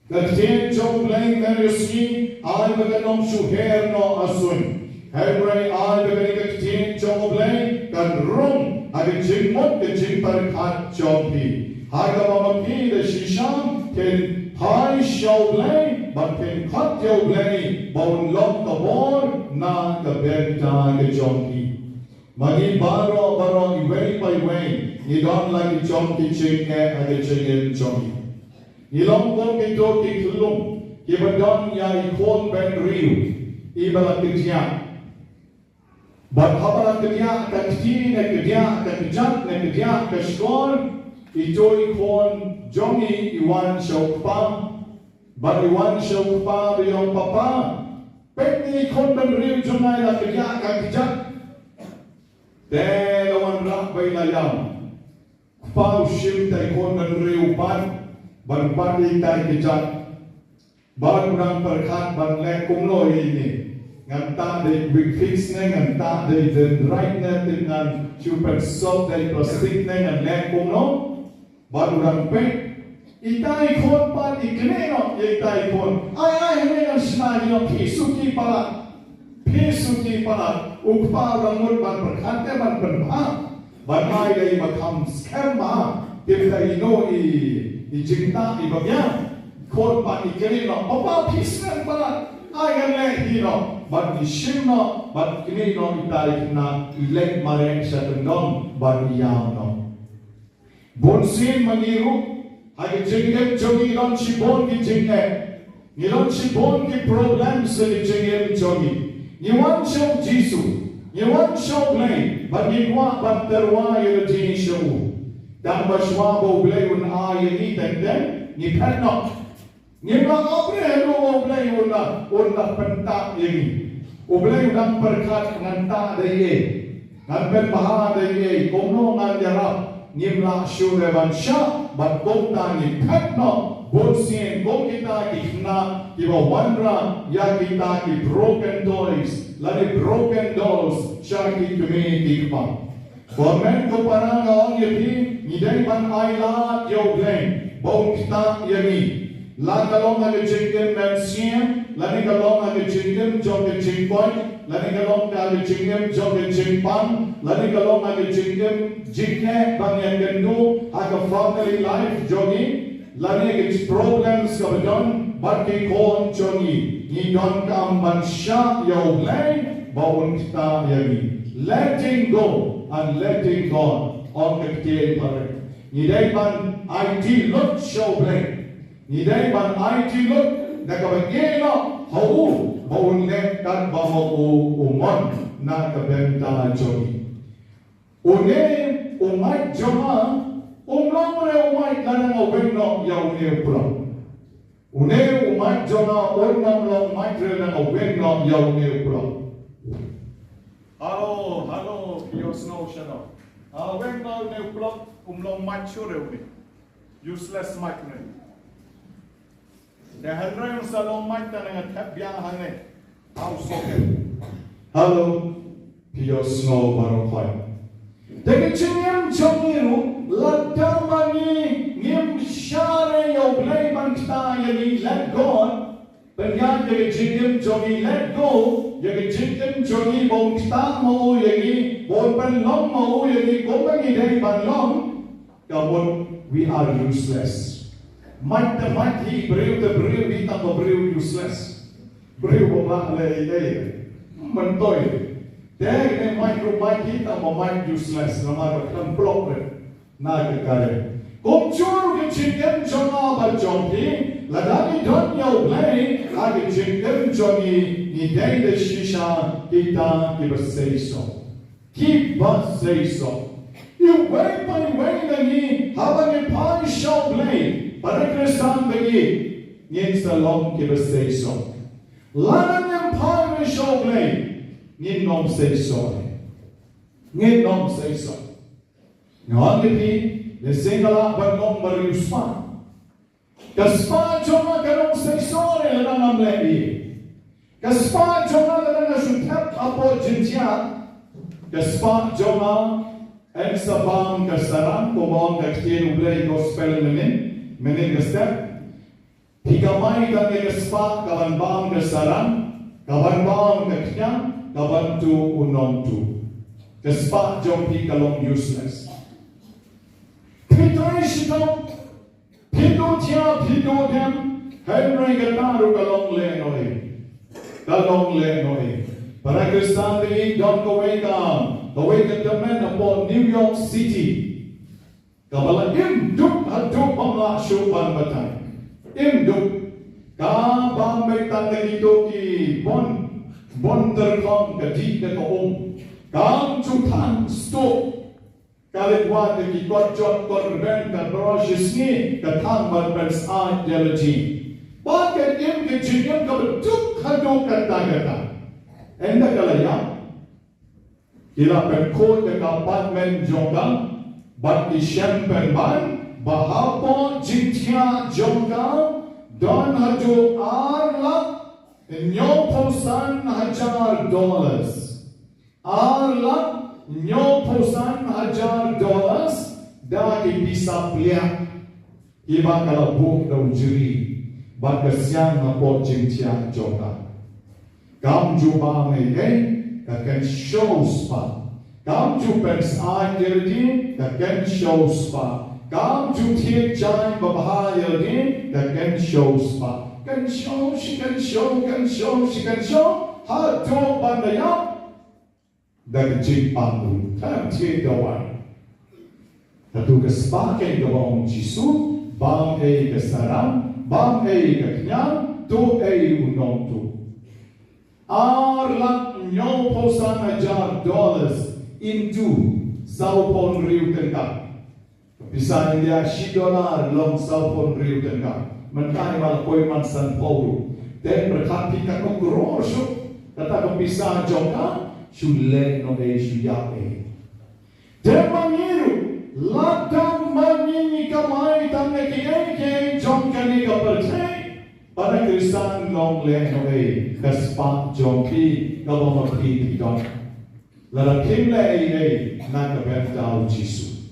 Ka ktien jong U Blei mynne ka sngi ai ba kan ym shu her noh ha suiñ. Hynrei ai ba kane ka ktien jong U Blei kan rung ha ka jingmut ka jingpyrkhat jong phi. Ha kaba ma phi da shisha phin phai sha U Blei bad phin khot ïa U Blei ba un long ka bor na ka bynta ka jong phi. Ma ngi baroh baroh iwei pa iwei ngi don la ki jong ki jingeh ha ka jingim jong ngi. Ngi long kum kito ki khyllung kiba don ïa i khun bynriew iba la kdiah. Bad haba la kdiah ka kti ne kdiah ka kjat ne kdiah ka shkor, ito i khun jong ngi i wan sha u kpa. Bad i wan sha u kpa bad i ong, "Papa, peit, i khun bynriew jong nga i la kdiah ka kjat." Te la wanrah ba i la ïam. Kpa u shim ïa i khun bynriew ban, ban bat ïa itai i kjat. Bad u dang pyrkhat ban leh kumno ïa ine. Ngan tah da i Vicks ne, ngan tah da i Dendrite ne, te ngan shu pynsop da i plastik ne, ngan leh kumno. Bad u dang peit. Itai i khun pat i knieh noh ïa itai i khun. Ai, ai, hangne ngan shna ïa phi, suki palat. Phi suki palat. U kpa u dang mut ban pyrkhat te ban pynbha. Ban ai da i ba kham skhem bha. Tip da ino i, i jingtah iba biang. Khun pat i knieh noh. Papa, phi skhem palat. Ai, ngan leh hi noh. bad ngi shim noh, bad knieh noh ita i khynnah, i leit mareh sha kyndong, bad i ïam noh. Bun sien ma ngi ruh, ha ka jingim jong ngi don shibun ki jingeh. Ngi don shibun ki problem ha ka jingim jong ngi. Ngi wan sha u Jisu, ngi wan sha u Blei, bad ngi kwah ban tyrwa ïa lade sha u. Tang ba shuwa ba u Blei un ai ïa ngi teng teng, ngi phet noh. Ngim lah ban ong ruh ba u Blei un lah, un lah pyntah ïa ngi. U Blei u dang pyrkhat ngan tah da ei, ngan pynbha da ei, kumno ngan ïarap. Ngim lah shuh ruh ban shah, bad kumta ngi phet noh, bun sien kum kita ki khynnah kiba wanrah ïa kita ki broken toys lane broken dolls sha ki kmie ki kpa. Ko kmie ko para, nga ong ïa phi, ngi dei ban ailad ïa u Blei ba un ktah ïa ngi. La ka long ha ka jingim mynsiem, lane ka long ha ka jingim jong ka jingkoit, lane ka long ha ka jingim jong ka jingpang, lane ka long ha ka jingim jingeh ban ïakynduh ha ka family life jong ngi, lane ki problems kaba don bad ki khun jong ngi, ngi donkam ban shah ïa u Blei ba un ktah ïa ngi. Letting go and letting God, ong ka ktien phareng. Ngi dei ban aiti lut sha u Blei. Ngi dei ban aiti lut da kaba ïeh noh ha u ba un leh kat ba ma u u mon na ka bynta jong ngi. Une u mait jong nga um long ruh u mait lada nga weng noh ïa une u pulok. Une u mait jong nga um long ruh u mait lada nga weng noh ïa une u pulok. Hello, hello, phi ïohsngew shano? Ah, weng noh une u pulok, um long mait shuh ruh une. Useless mait une. Te hynrei un sa long mait tang nga thep biang hangne. Au soket. Hello. Phi ïohsngew baroh khoit. Te ka jingim jong ngi ruh, lada ma ngi ngim shah ïa u Blei ban ktah ïa ngi, let God. Pynïaid ïa ka jingim jong ngi, let go ïa ka jingim jong ngi, ba un ktah ma u ïa ngi, ba un pynlong ma u ïa ngi kumba ngi dei ban long. Ka mut we are useless. Mait te mait hi, briew te briew hi, tang ba briew useless. Briew ba mait leh ei ei. Myntoi. Te ne mait ruh mait hi, tang ba mait useless. Namar ba khlem pynlong leh na ka kare. Kumjuh ruh ka jingim jong nga bad jong phi, lada ngi don ïa u Blei ha ka jingim jong ngi, ngi dei da shisha kita kiba seisoh. Kiba seisoh. Iwei pa iwei na ngi haba ngi phai sha u Blei, para Khristan ba ïeit, ngin sa long kiba seisoh. Lada ngim phai sha u Blei, ngin ym seisoh. Ngin ym seisoh. Nga ong ïa phi, lehse nga lah ban long ba riewspah. Ka spah jong nga kan ym seisoh lada ngam leh ei ei. Ka spah jong nga lada nga shu thep hapoh jingthiah. Ka spah jong nga yn sa bam ka sarang, kumba ong ka ktien u Blei, gospel mynnin, mynnin ka step. Phi kamai tang ïa ka spah kaban bam ka sarang, kaban bam ka khñiang, kaban tuh u nongtuh. Ka spah jong phi ka long useless. Phi trei shitom, phi duh thiah, phi duh dem, hynrei kata ruh ka long lehnohei. Ka long lehnohei. Para Khristan, te don kawei ka, kawei ka tymmen hapoh New York City. Kaba la im duk haduh bym lah shuh ban batai. Im duk. Ka bam beit tang da kito ki bun, bun tyrkhong, ka dih da ka um. Kam ju thang stuh. Ka leit wad da ki kot jot kot rben, ka brush shisngi, ka thang ban pynsyaid ïa la jong. Bad ka im ka jingim kaba duk haduh katta katta. Ynda ka la ïap, ki la pynkhuid ïa ka apartment jong ka, bad ki shem pynban ba hapoh jingthiah jong ka don haduh ar lak hynñiewphew san hajar dollars. Ar lak hynñiewphew san hajar dollars da ki pisa pliah. Kiba ka la buh da u jri bad ka siang hapoh jingthiah jong ka. Kam ju bam ei ei, ka kynshew spah. Kam ju pynsyaid ïa lade, ka kynshew spah. Kam ju thied jaiñ babha ïa lade, ka kynshew spah. Kynshew shi kynshew, kynshew shi kynshew. Haduh ban da ïap da ka jingpang ruh, khlem thied dawai. Katu ka spah keiñ kaba ong Jisu, bam ei ka saram, bam ei ka khñiang, tuh ei u nongtuh. Ar lak hynñiewphew san hajar dollars into sawphew hynriew tyngka. Ka pisa India shi dollar long sawphew hynriew tyngka. Mynta i ma la poi man sanphew ruh. Te pyrkhat phi katno klur shuh kata ka pisa jong ka, shu leh noh ei, shu ïap ei. Te ma ngi ruh, lada ma ngi ngi kamai tang ïa kiei kiei jong kane ka pyrthei, para Khristan, long leh noh ei ka spah jong phi kaba ma phi phi don. Lada phim leh ei ei na ka bynta u Jisu.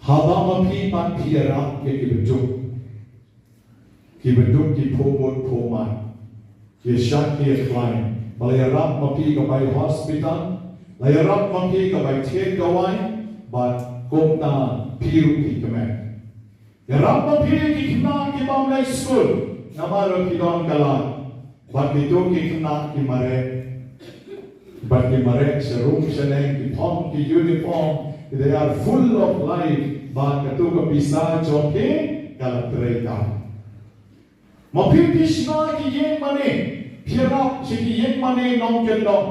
Haba ma phi pat phi ïarap ïa kiba duk, kiba duk ki phuh mut phuh mait, ki shad ki khlaiñ, ba la ïarap ma phi ka bai hospital, la ïarap ma phi ka bai thied dawai, bad kumta phi ruh phi kmen. Ïarap ma phi ki khynnah ki bym leit skul, namar ba ki don ka lad. Bad kito ki khynnah ki mareh. Bad ki mareh sha rung sha neng, ki phong ki uniform, they are full of life. Bad katu ka pisa jong phi ka la trei kam. Ma phi phi shna ki ïing mane, phi ïarap sha ki ïing mane nongkyndong.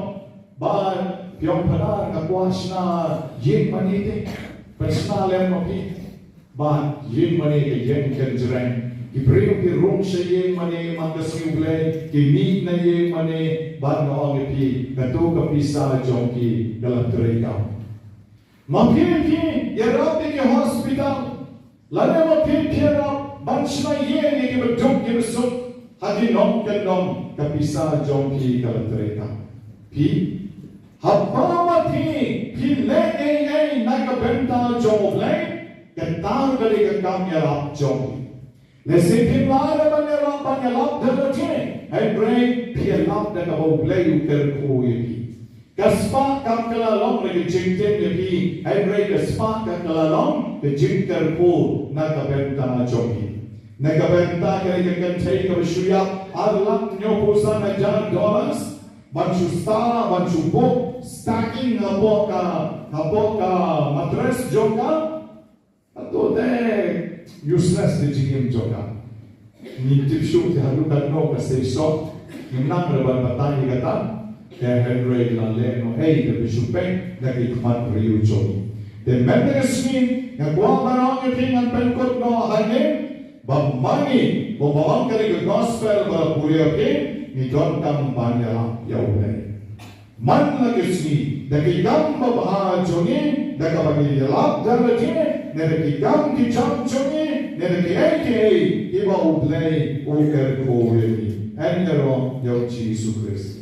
Bad phi ong, Phadar, nga kwah shna ïing mane te. Pynshna lem ma phi. Bad ïing mane ka ïeng kynjreng. Ki briew ki rung sha ïing mane man ka sngi U Blei, ki mih na ïing mane, bad nga ong ïa phi, katu ka pisa jong ki ka la trei kam. Ma phi phi ïarap ïa ki hospital, lane ma phi phi ïarap ban shna ïing ïa kiba duk kiba suk ha ki nongkyndong, ka pisa jong phi ka la trei kam. Phi, haba ma phi phi leh ei ei na ka bynta jong U Blei, kata ka dei ka kam ïarap jong phi. Lehse phim lah ban ïarap, ban ïalap da lade, hynrei phi ïalap da kaba U Blei u kyrkhu ïa phi. Ka spah kam kylla long da ka jingtim ïa phi, hynrei ka spah ka kylla long ka jingkyrkhu na ka bynta jong phi. Na ka bynta kane ka kynthei kaba shu ïap ar lak hynñiewphew san hajar dollars, ban shu stah, ban shu buh stacking hapoh ka, hapoh ka mattress jong ka. Hato te useless te jingim jong ka. Ngim tip shuh te haduh katno ka sei soh. Ngim nang ruh ban batai ïa kata. Te hynrei la leh noh ei, te ba shu peit na ki khmat briew jong ngi. Te mynta ka sngi nga kwah ban ong ïa phi, ngan pynkut noh hangne ba ma ngi, ba ma ong kane ka gospel ba la pule ïa phi, ngi donkam ban ïalap ïa U Blei. Man la ka sngi, da ki kam babha jong ngi, da kaba ngi ïalap da lade, ne da ki kam ki jam jong ngi, ne da kiei kiei kiba U Blei u kyrkhu ïa ngi. Yn ïaroh ïa U Jisu Khrist.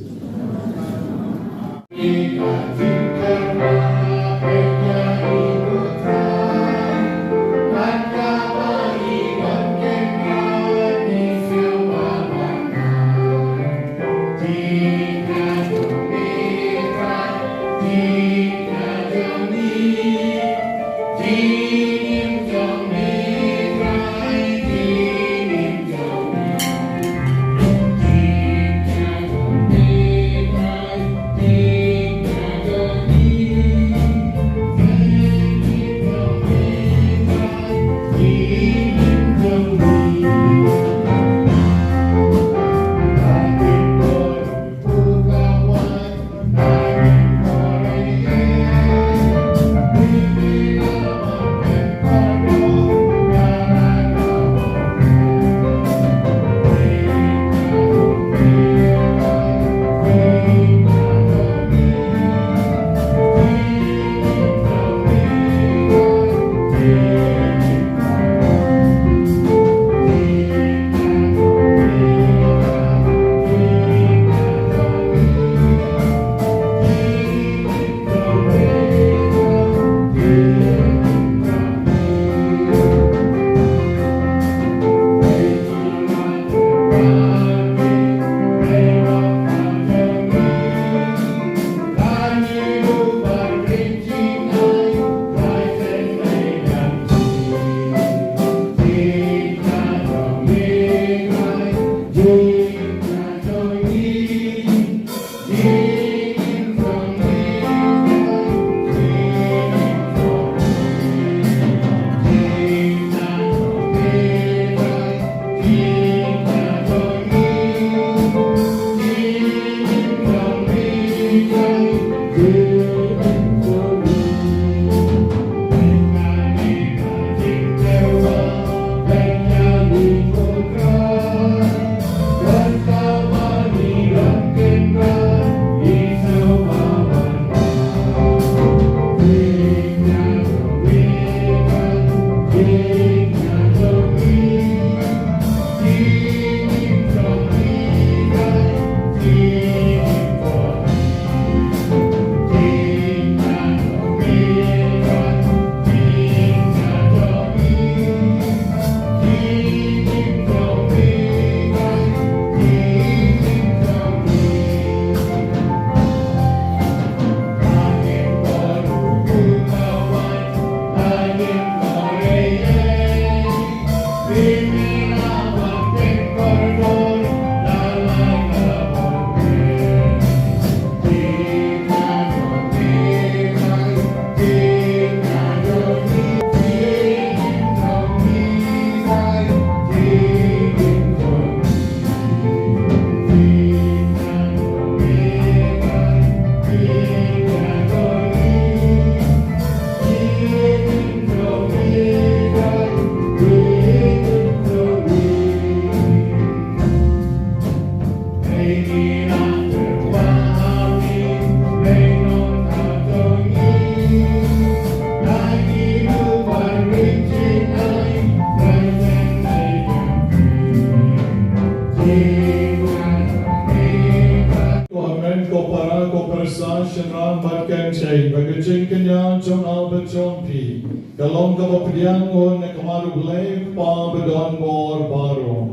Long kaba pdiang ngut na ka mar U Blei, U Kpa badonbor baroh.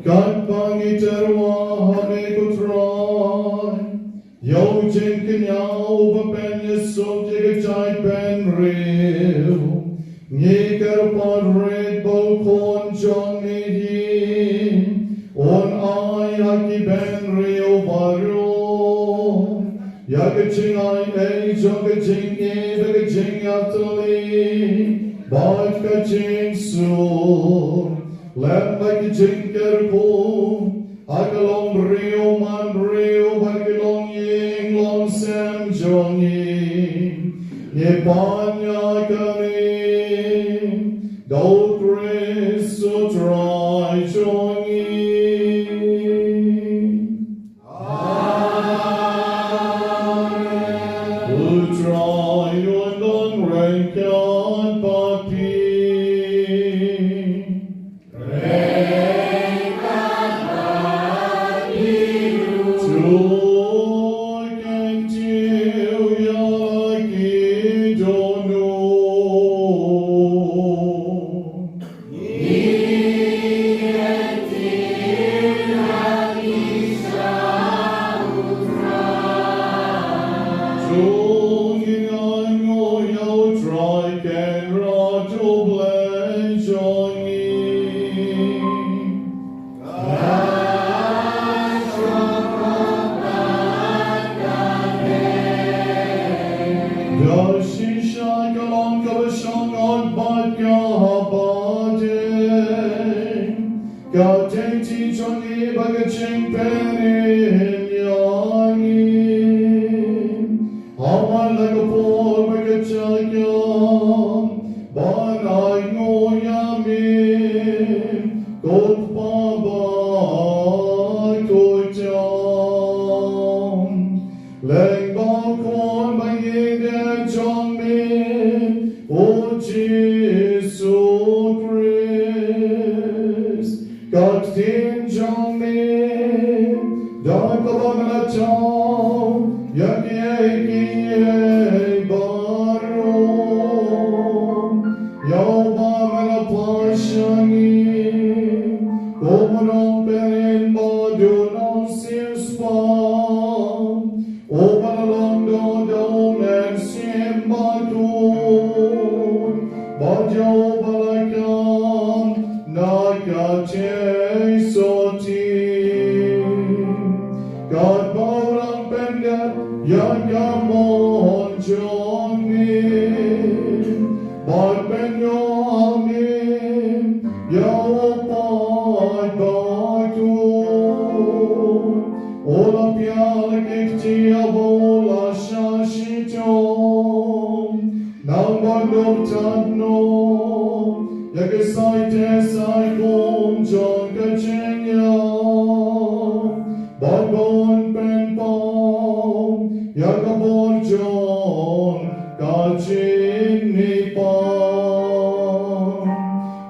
Katba ngi tyrwa ha me ko Trai, ïa u jingkynmaw ba pynïasuk ïa ka jaitbynriew, ngi kyrpad rit ba u Khun jong me hi un ai ha ki bynriew baroh ïa ka jingai ei jong ka jingïeit bad ka jingïatylli bad ka jingsuk lem bad ka jingkyrkhu ha ka longbriew manbriew bad ka longïing longsem jong ngi. Ngi pan ïa kane da U Khrist U Trai jong ngi. Amen. U Trai un don ryngkat bad phi. To kyntiew ïa la ki dohnud. To ngin ïa nguh ïa U Trai Kynrad U Blei jong ngi. Da shisha ka long kaba shong ngon bad kaba dei, ka dei ti jong ngi bad ka jingpynim ïa ngi. Haba la ka por bad ka jaka ban ai nguh ïa me, ko Kpa ba khuid tam. Lyngba U Khun ba ïeit jong me, U Jisu Khrist. Ka ktien jong me, da kaba me la thaw ïa kiei kiei baroh. Ïa uba me la pash ïa ngi kum u nongpynim bad u nongsiewspah, uba la long doh da u Mynsiem Bakhuid, bad ïa uba la kam na ka jingsotti. Katba u dang pyndep ïa ka mon jong me, bad pynïoh ha me ïa u paidbah bakhuid, u la pdiang ïa ki kti haba u la shah shitom. Nang ban dup tad noh ïa ki saiteh saikhum jong ka jingïap, bad ban pynpaw ïa ka bor jong ka jingmihpat.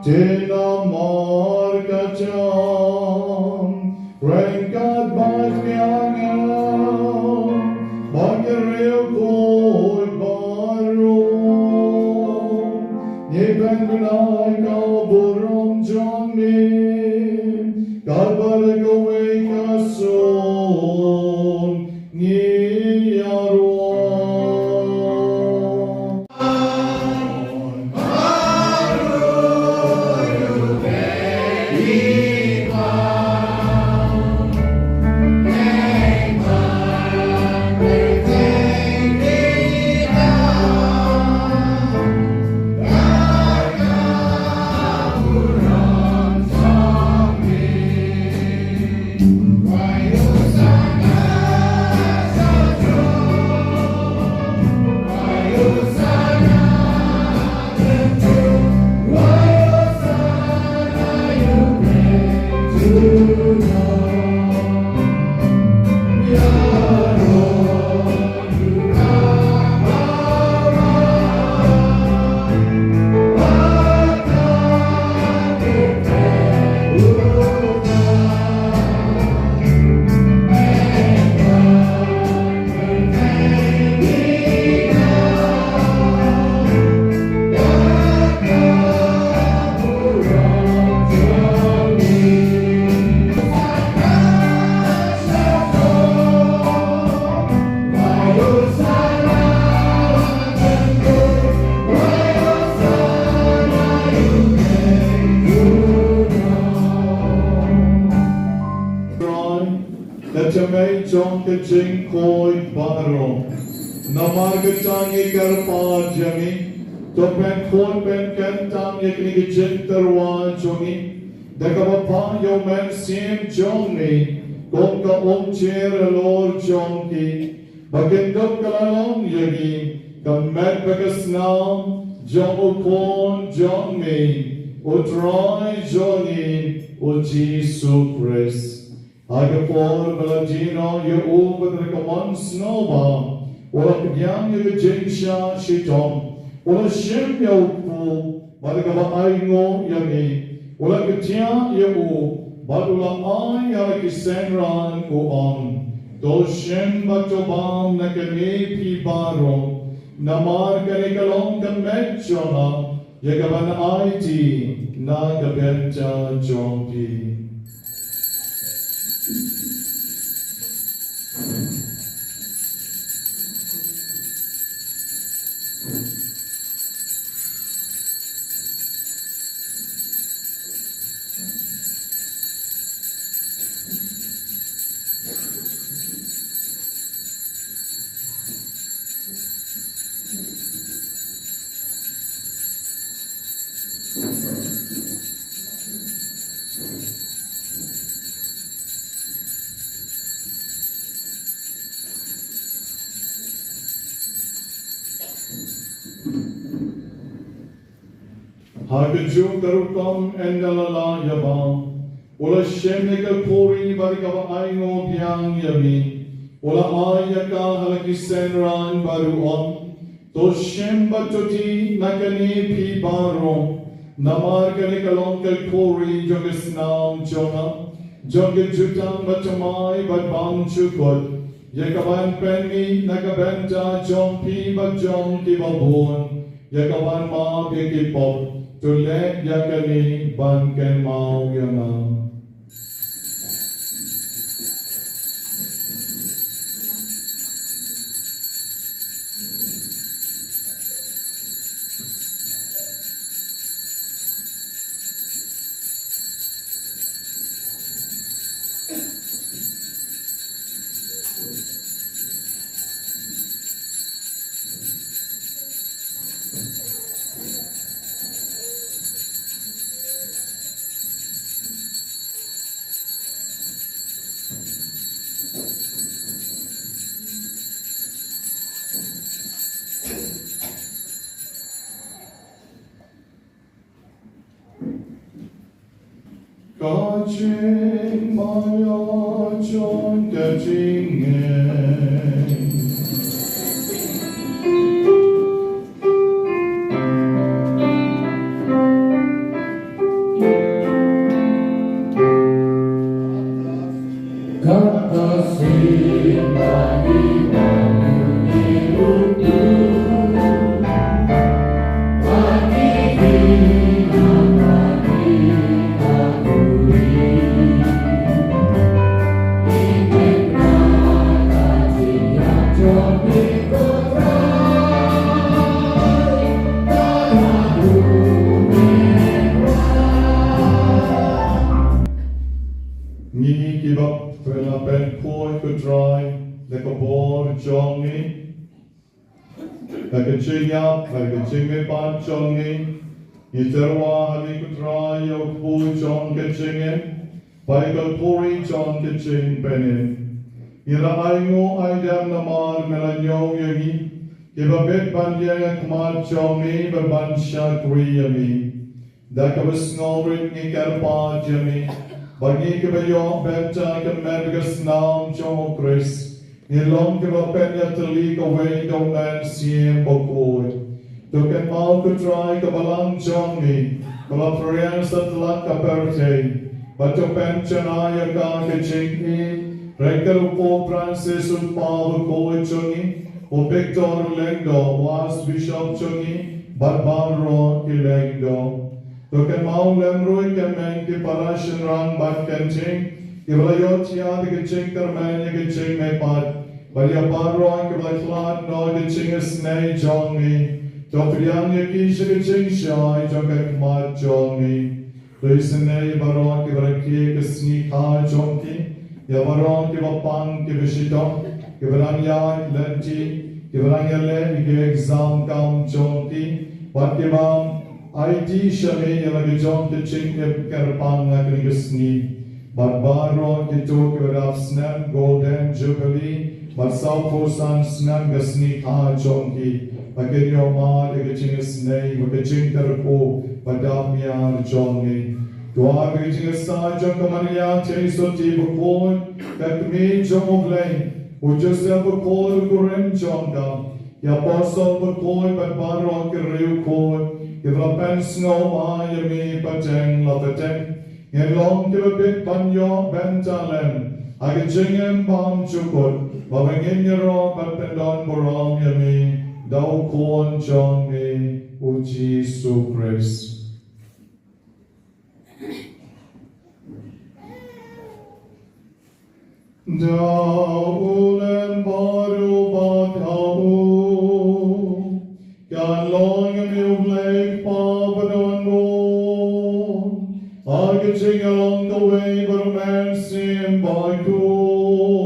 Te namar kata, ryngkat bad ki angel bad ki riewkhuid baroh, ngi pynbna ïa ka burom jong me, katba da kawei ka sur ngi ïaroh. ka thymmei jong ka jingkhuid baroh. Namar kata ngi kyrpad ïa me, to pynkhuid pynkyntang ïa kine ki jingtyrwa jong ngi da kaba phah ïa u Mynsiem jong me kum ka umjer halor jong ki, ba kin dup ka la long ïa ngi ka met bad ka snam jong u Khun jong me, u Trai jong ngi, u Jisu Khrist. Ha ka por ba la die noh ïa u bad da ka mon sngewbha, u la pdiang ïa ka jingshah shitom, u la shim ïa u kpu, bad da kaba ainguh ïa me, u la ktiah ïa u, bad u la ai ha la ki synran, u ong: To shim bad to bam na kane phi baroh, namar kane ka long ka met jong nga, ïa kaban aiti na ka bynta jong phi. Ha kajuh ka rukom ynda la lah ïa bam, u la shim ïa ka khuri bad da kaba ainguh biang ïa me, u la ai ïa ka ha la ki synran bad u ong: To shim bad to die na kane phi baroh, namar kane ka long ka khuri jong ka snam jong nga, jong ka jutang bathymmai bad bymjukut, ïa kaban pynmih na ka bynta jong phi bad jong kiba bun, ïa kaban map ïa ki pop. To leh ïa kane ban kynmaw ïa nga. Ka jingmaïa jong ka jingngeit. Ngi kiba pynlong pynkhuid, ko Trai, da ka bor jong ngi, da ka jingïap, da ka jingmihpat jong ngi, ngi tyrwa ha me, ko Trai, ïa u kpu jong ka jingim, bad ïa ka khuri jong ka jingpynim. Ngi la ainguh aidem namar me la ñiew ïa ngi, kiba bit ban ïeng ha khmat jong me bad ban shakri ïa me. Da kaba sngewrit ngi kyrpad ïa me, ba ngi kiba ïoh bynta ka met ka snam jong u Khrist, ngi long kiba pynïatylli kawei da u Mynsiem Bakhuid. To kynmaw, ko Trai, ka balang jong me, kaba la phriang satlak ka pyrthei, bad to pynjanai ïa ka ha ka jingïeit ryngkat u Pope Francis, u Kpa Bakhuid jong ngi, u Victor Lyngdoh, u Archbishop jong ngi, bad baroh ki lyngdoh. To kynmaw lem ruh ïa ki para shynrang bad ki kynthei kiba la ïohthiah da ka jingkyrmen ïa ka jingmihpat, bad ïa baroh kiba la khlad na ka jingisynei jong me. To pdiang ïa ki sha ka jingshai jong ka khmat jong me. To isynei ïa baroh kiba rakhe ka sngi kha jong ki, ïa baroh kiba pang, kiba shitom, kiba dang ïaid lynti, kiba dang ïaleh ïa ki exam kam jong ki, bad kiba aiti sha me ïa la ki jong ki jingim kyrpang ha kane ka sngi. Bad baroh kito kiba dap snem Golden Jubilee bad sawphew san snem ka sngi kha jong ki, ba kin ïoh mad ïa ka jingisynei bad ka jingkyrkhu ba dap miar jong me. To ai ba ka jingïasaid jong ka Maria Theisotti bakhuid, ka kmie jong U Blei, u Joseph bakhuid u kurim jong ka, ki apostol bakhuid bad baroh ki riewkhuid kiba la pynsngew bha ïa me pateng la pateng, ngin long kiba bit ban ïoh bynta lem ha ka jingim bymjukut, ba ngin ïaroh bad pyndon burom ïa me da u Khun jong me u Jisu Khrist. Da u lem bad u bad ha u, kan long ïa me U Blei Kpa badonbor, ha ka jingïalong kawei bad U Mynsiem Bakhuid,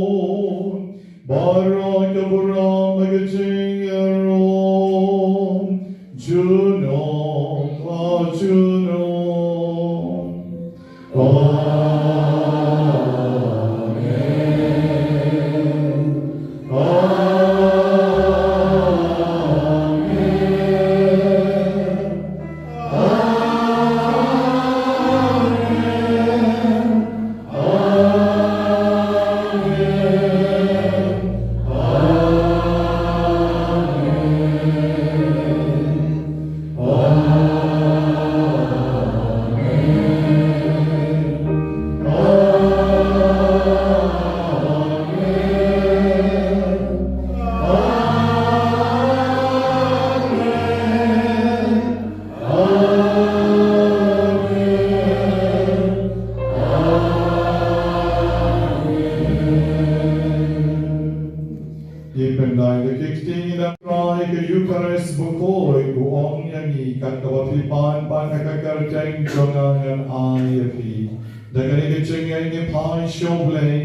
baroh ka burom ha ka jingïaroh junom ha junom. Amen. Amen. Amen. Amen. Amen. Ngi pynlait da ki kti, ngi dang trai ka Eukharist bakhuid, u ong ïa ngi, kat kaba phi pan pat ha ka kyrteng jong nga, ngan ai ïa phi. Da kane ka jingngeit ngi phai sha U Blei,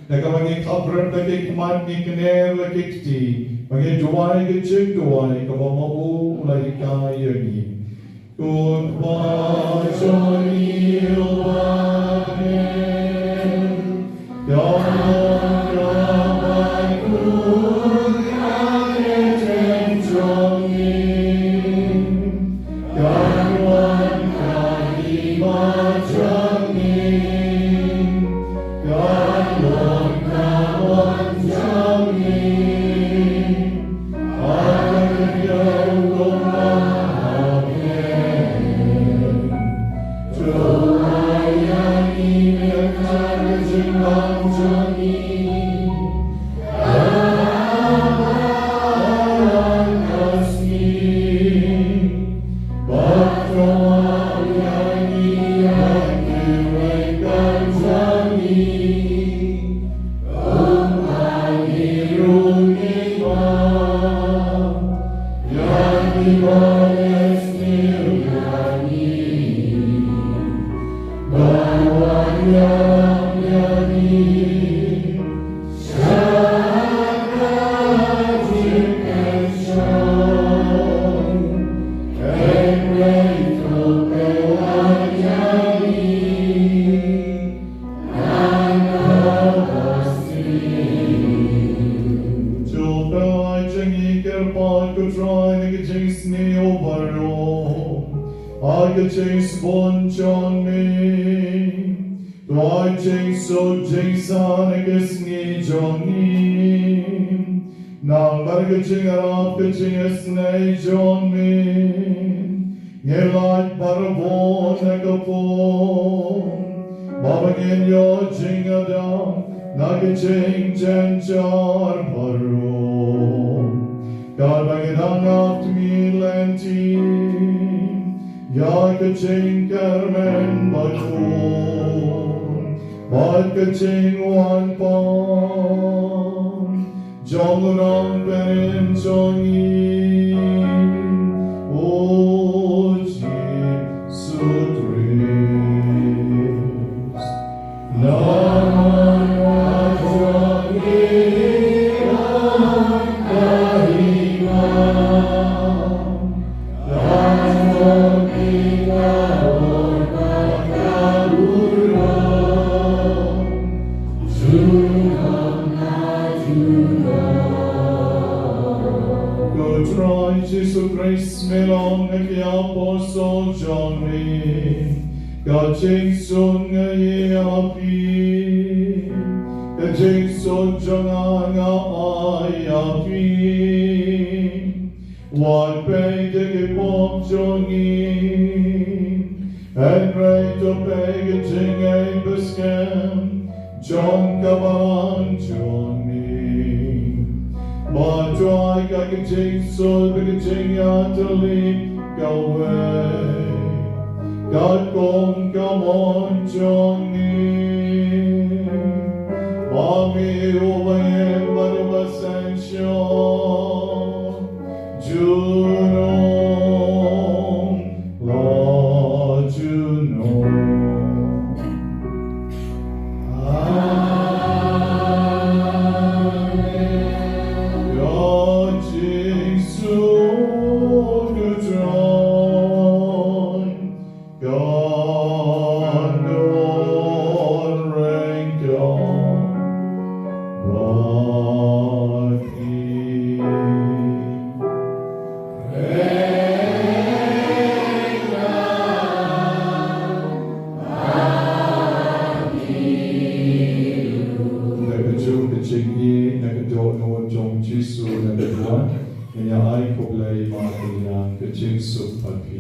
da kaba ngi khapbrip da ki khmat, ngi kner la ki kti, ba ngin duwai ka jingduwai kaba ma u u la hikai ïa ngi. Ko Trai, ba jong ngi uba ha bneng, ka mon kaba kyrkhu ha ka kyrteng jong ngi. Kan wan ka hima jong ngi. Kan long ka mon jong ngi. To pynlait jong ngi kyrpad, ko Trai, na ka jingsniew baroh, ha ka jingsbun jong me. To ai jingsuk jingsan ha ka sngi jong ngi. Namar ka jingïarap ka jingisynei jong me, ngin lait barabor na ka pung, ba ngin ïoh jingïada na ka jingjynjar baroh. Katba ngi dang ap tmier lynti ïa ka jingkyrmen bakhuid bad ka jingwan pat jong u Nongpynim jong ngi, u Jisu Khrist. Namar Ko Trai Jisu Khrist, me la ong ha ki apostol jong me, ka jingsuk nga ai ha phi, ka jingsuk jong nga nga ai ha phi. Wat peit ïa ki pop jong ngi, hynrei to peit ïa ka jingïeit bad skhem jong ka balang jong ngi. Bad to ai ka jingsuk bad ka jingïatylli kawei katkum ka mon jong ngi. Ma me uba ïeit bad uba sngewsih junom la junom. Amen. Ka jingsuk U Trai kan don ryngkat bad phi. Nga ka jong ka jingïeit na ka dohnud jong Jisu na ka duwan, nga ai khublei ma ka liang ka jingsuk bad phi.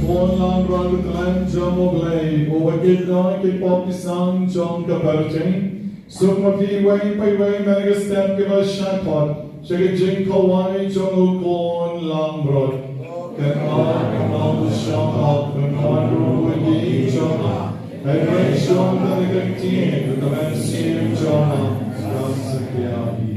Khun langbrot u Khlem jong U Blei, uba kit noh ïa ki pop ki sam jong ka pyrthei. Suk ma phi iwei pa iwei man ka step kaba shakhmat sha ka jingkhawai jong u khun langbrot. Kynmaw, kynmaw, shong hok, kynmaw ruh ïa ki jong nga. Hynrei shong tang ïa ka ktien ka mynsiem jong nga. Skam satia hi.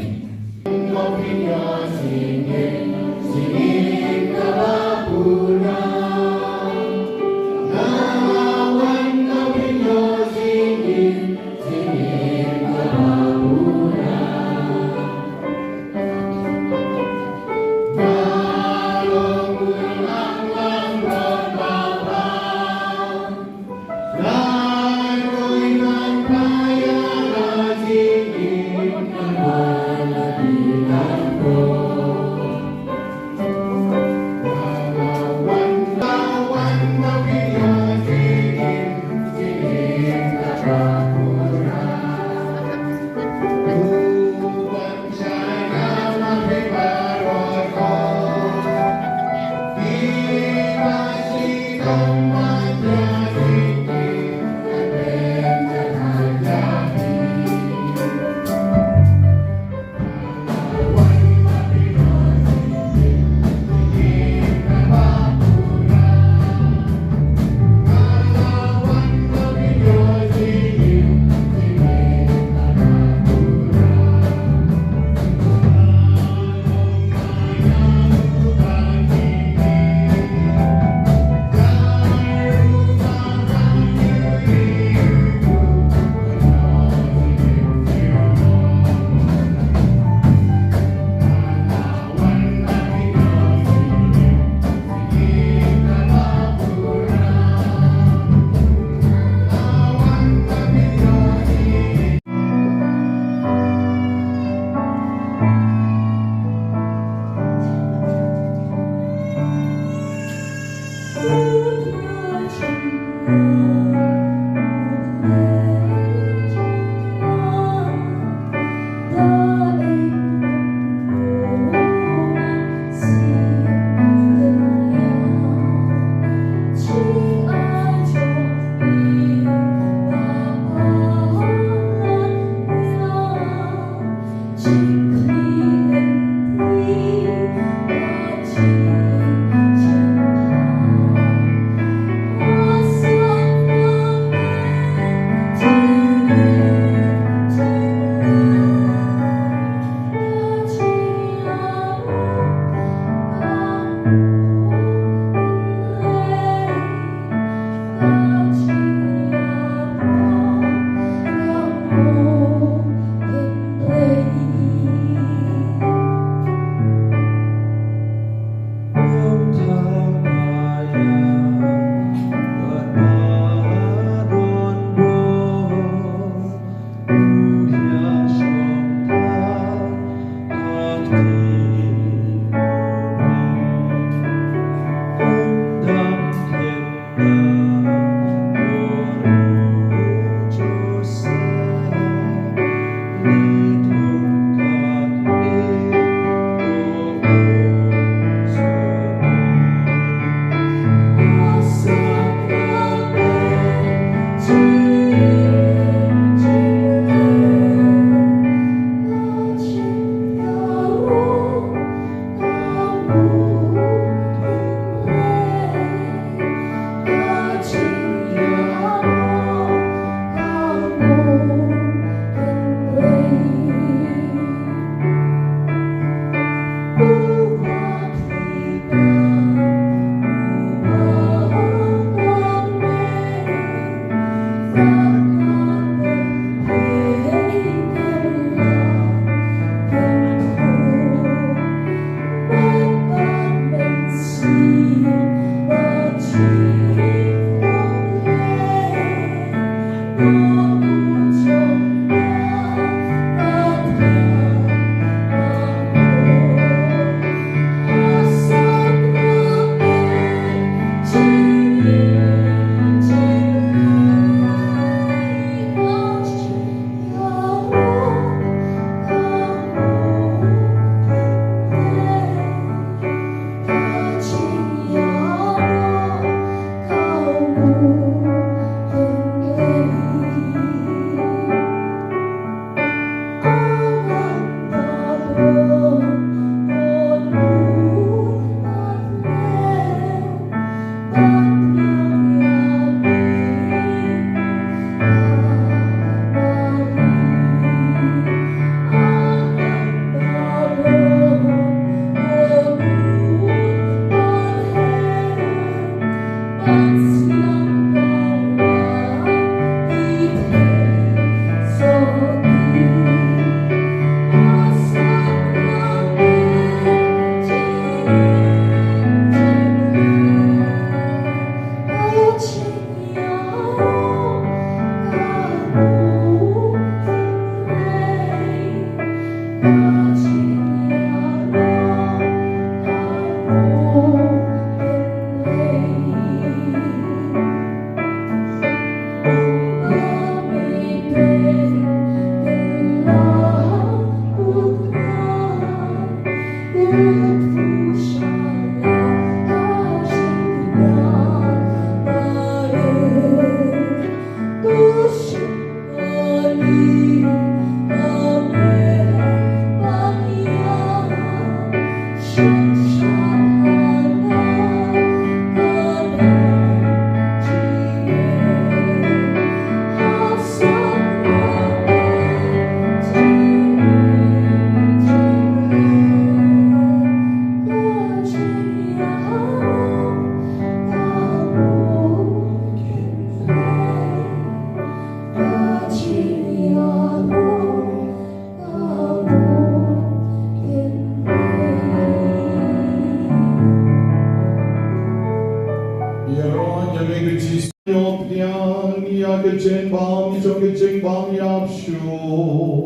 kam jong ka jingbym ïap shuh.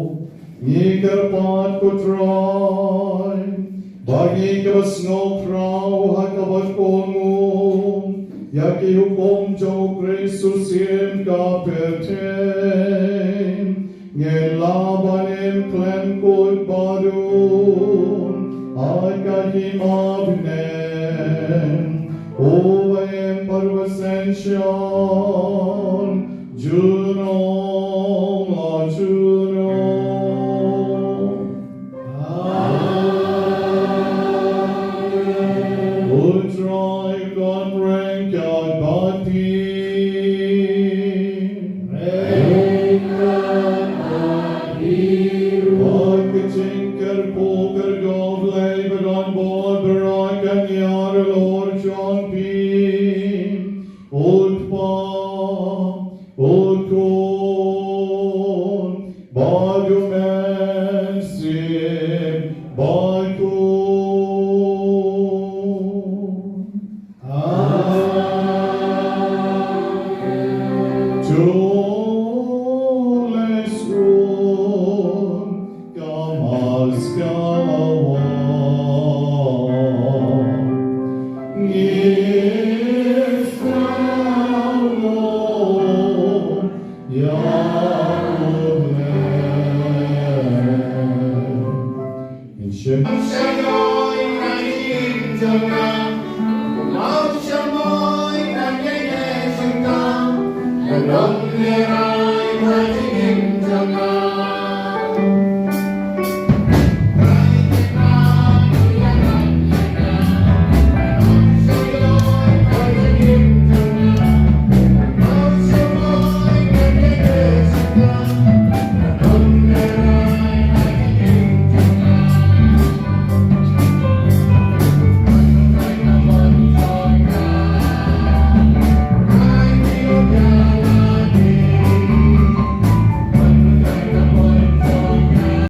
Ngi kyrpad, ko Trai, ba ngi kiba sngewkhraw ha kaba kohnguh ïa ki hukum jong u Khrist u Syiem ka pyrthei, ngin lah ban im khlem kut badun ha ka hima bneng, uba im bad uba sngewsih junom la junom. Amen. U Trai u don ryngkat bad phi. Ryngkat bad phi ruh. Bad ka jing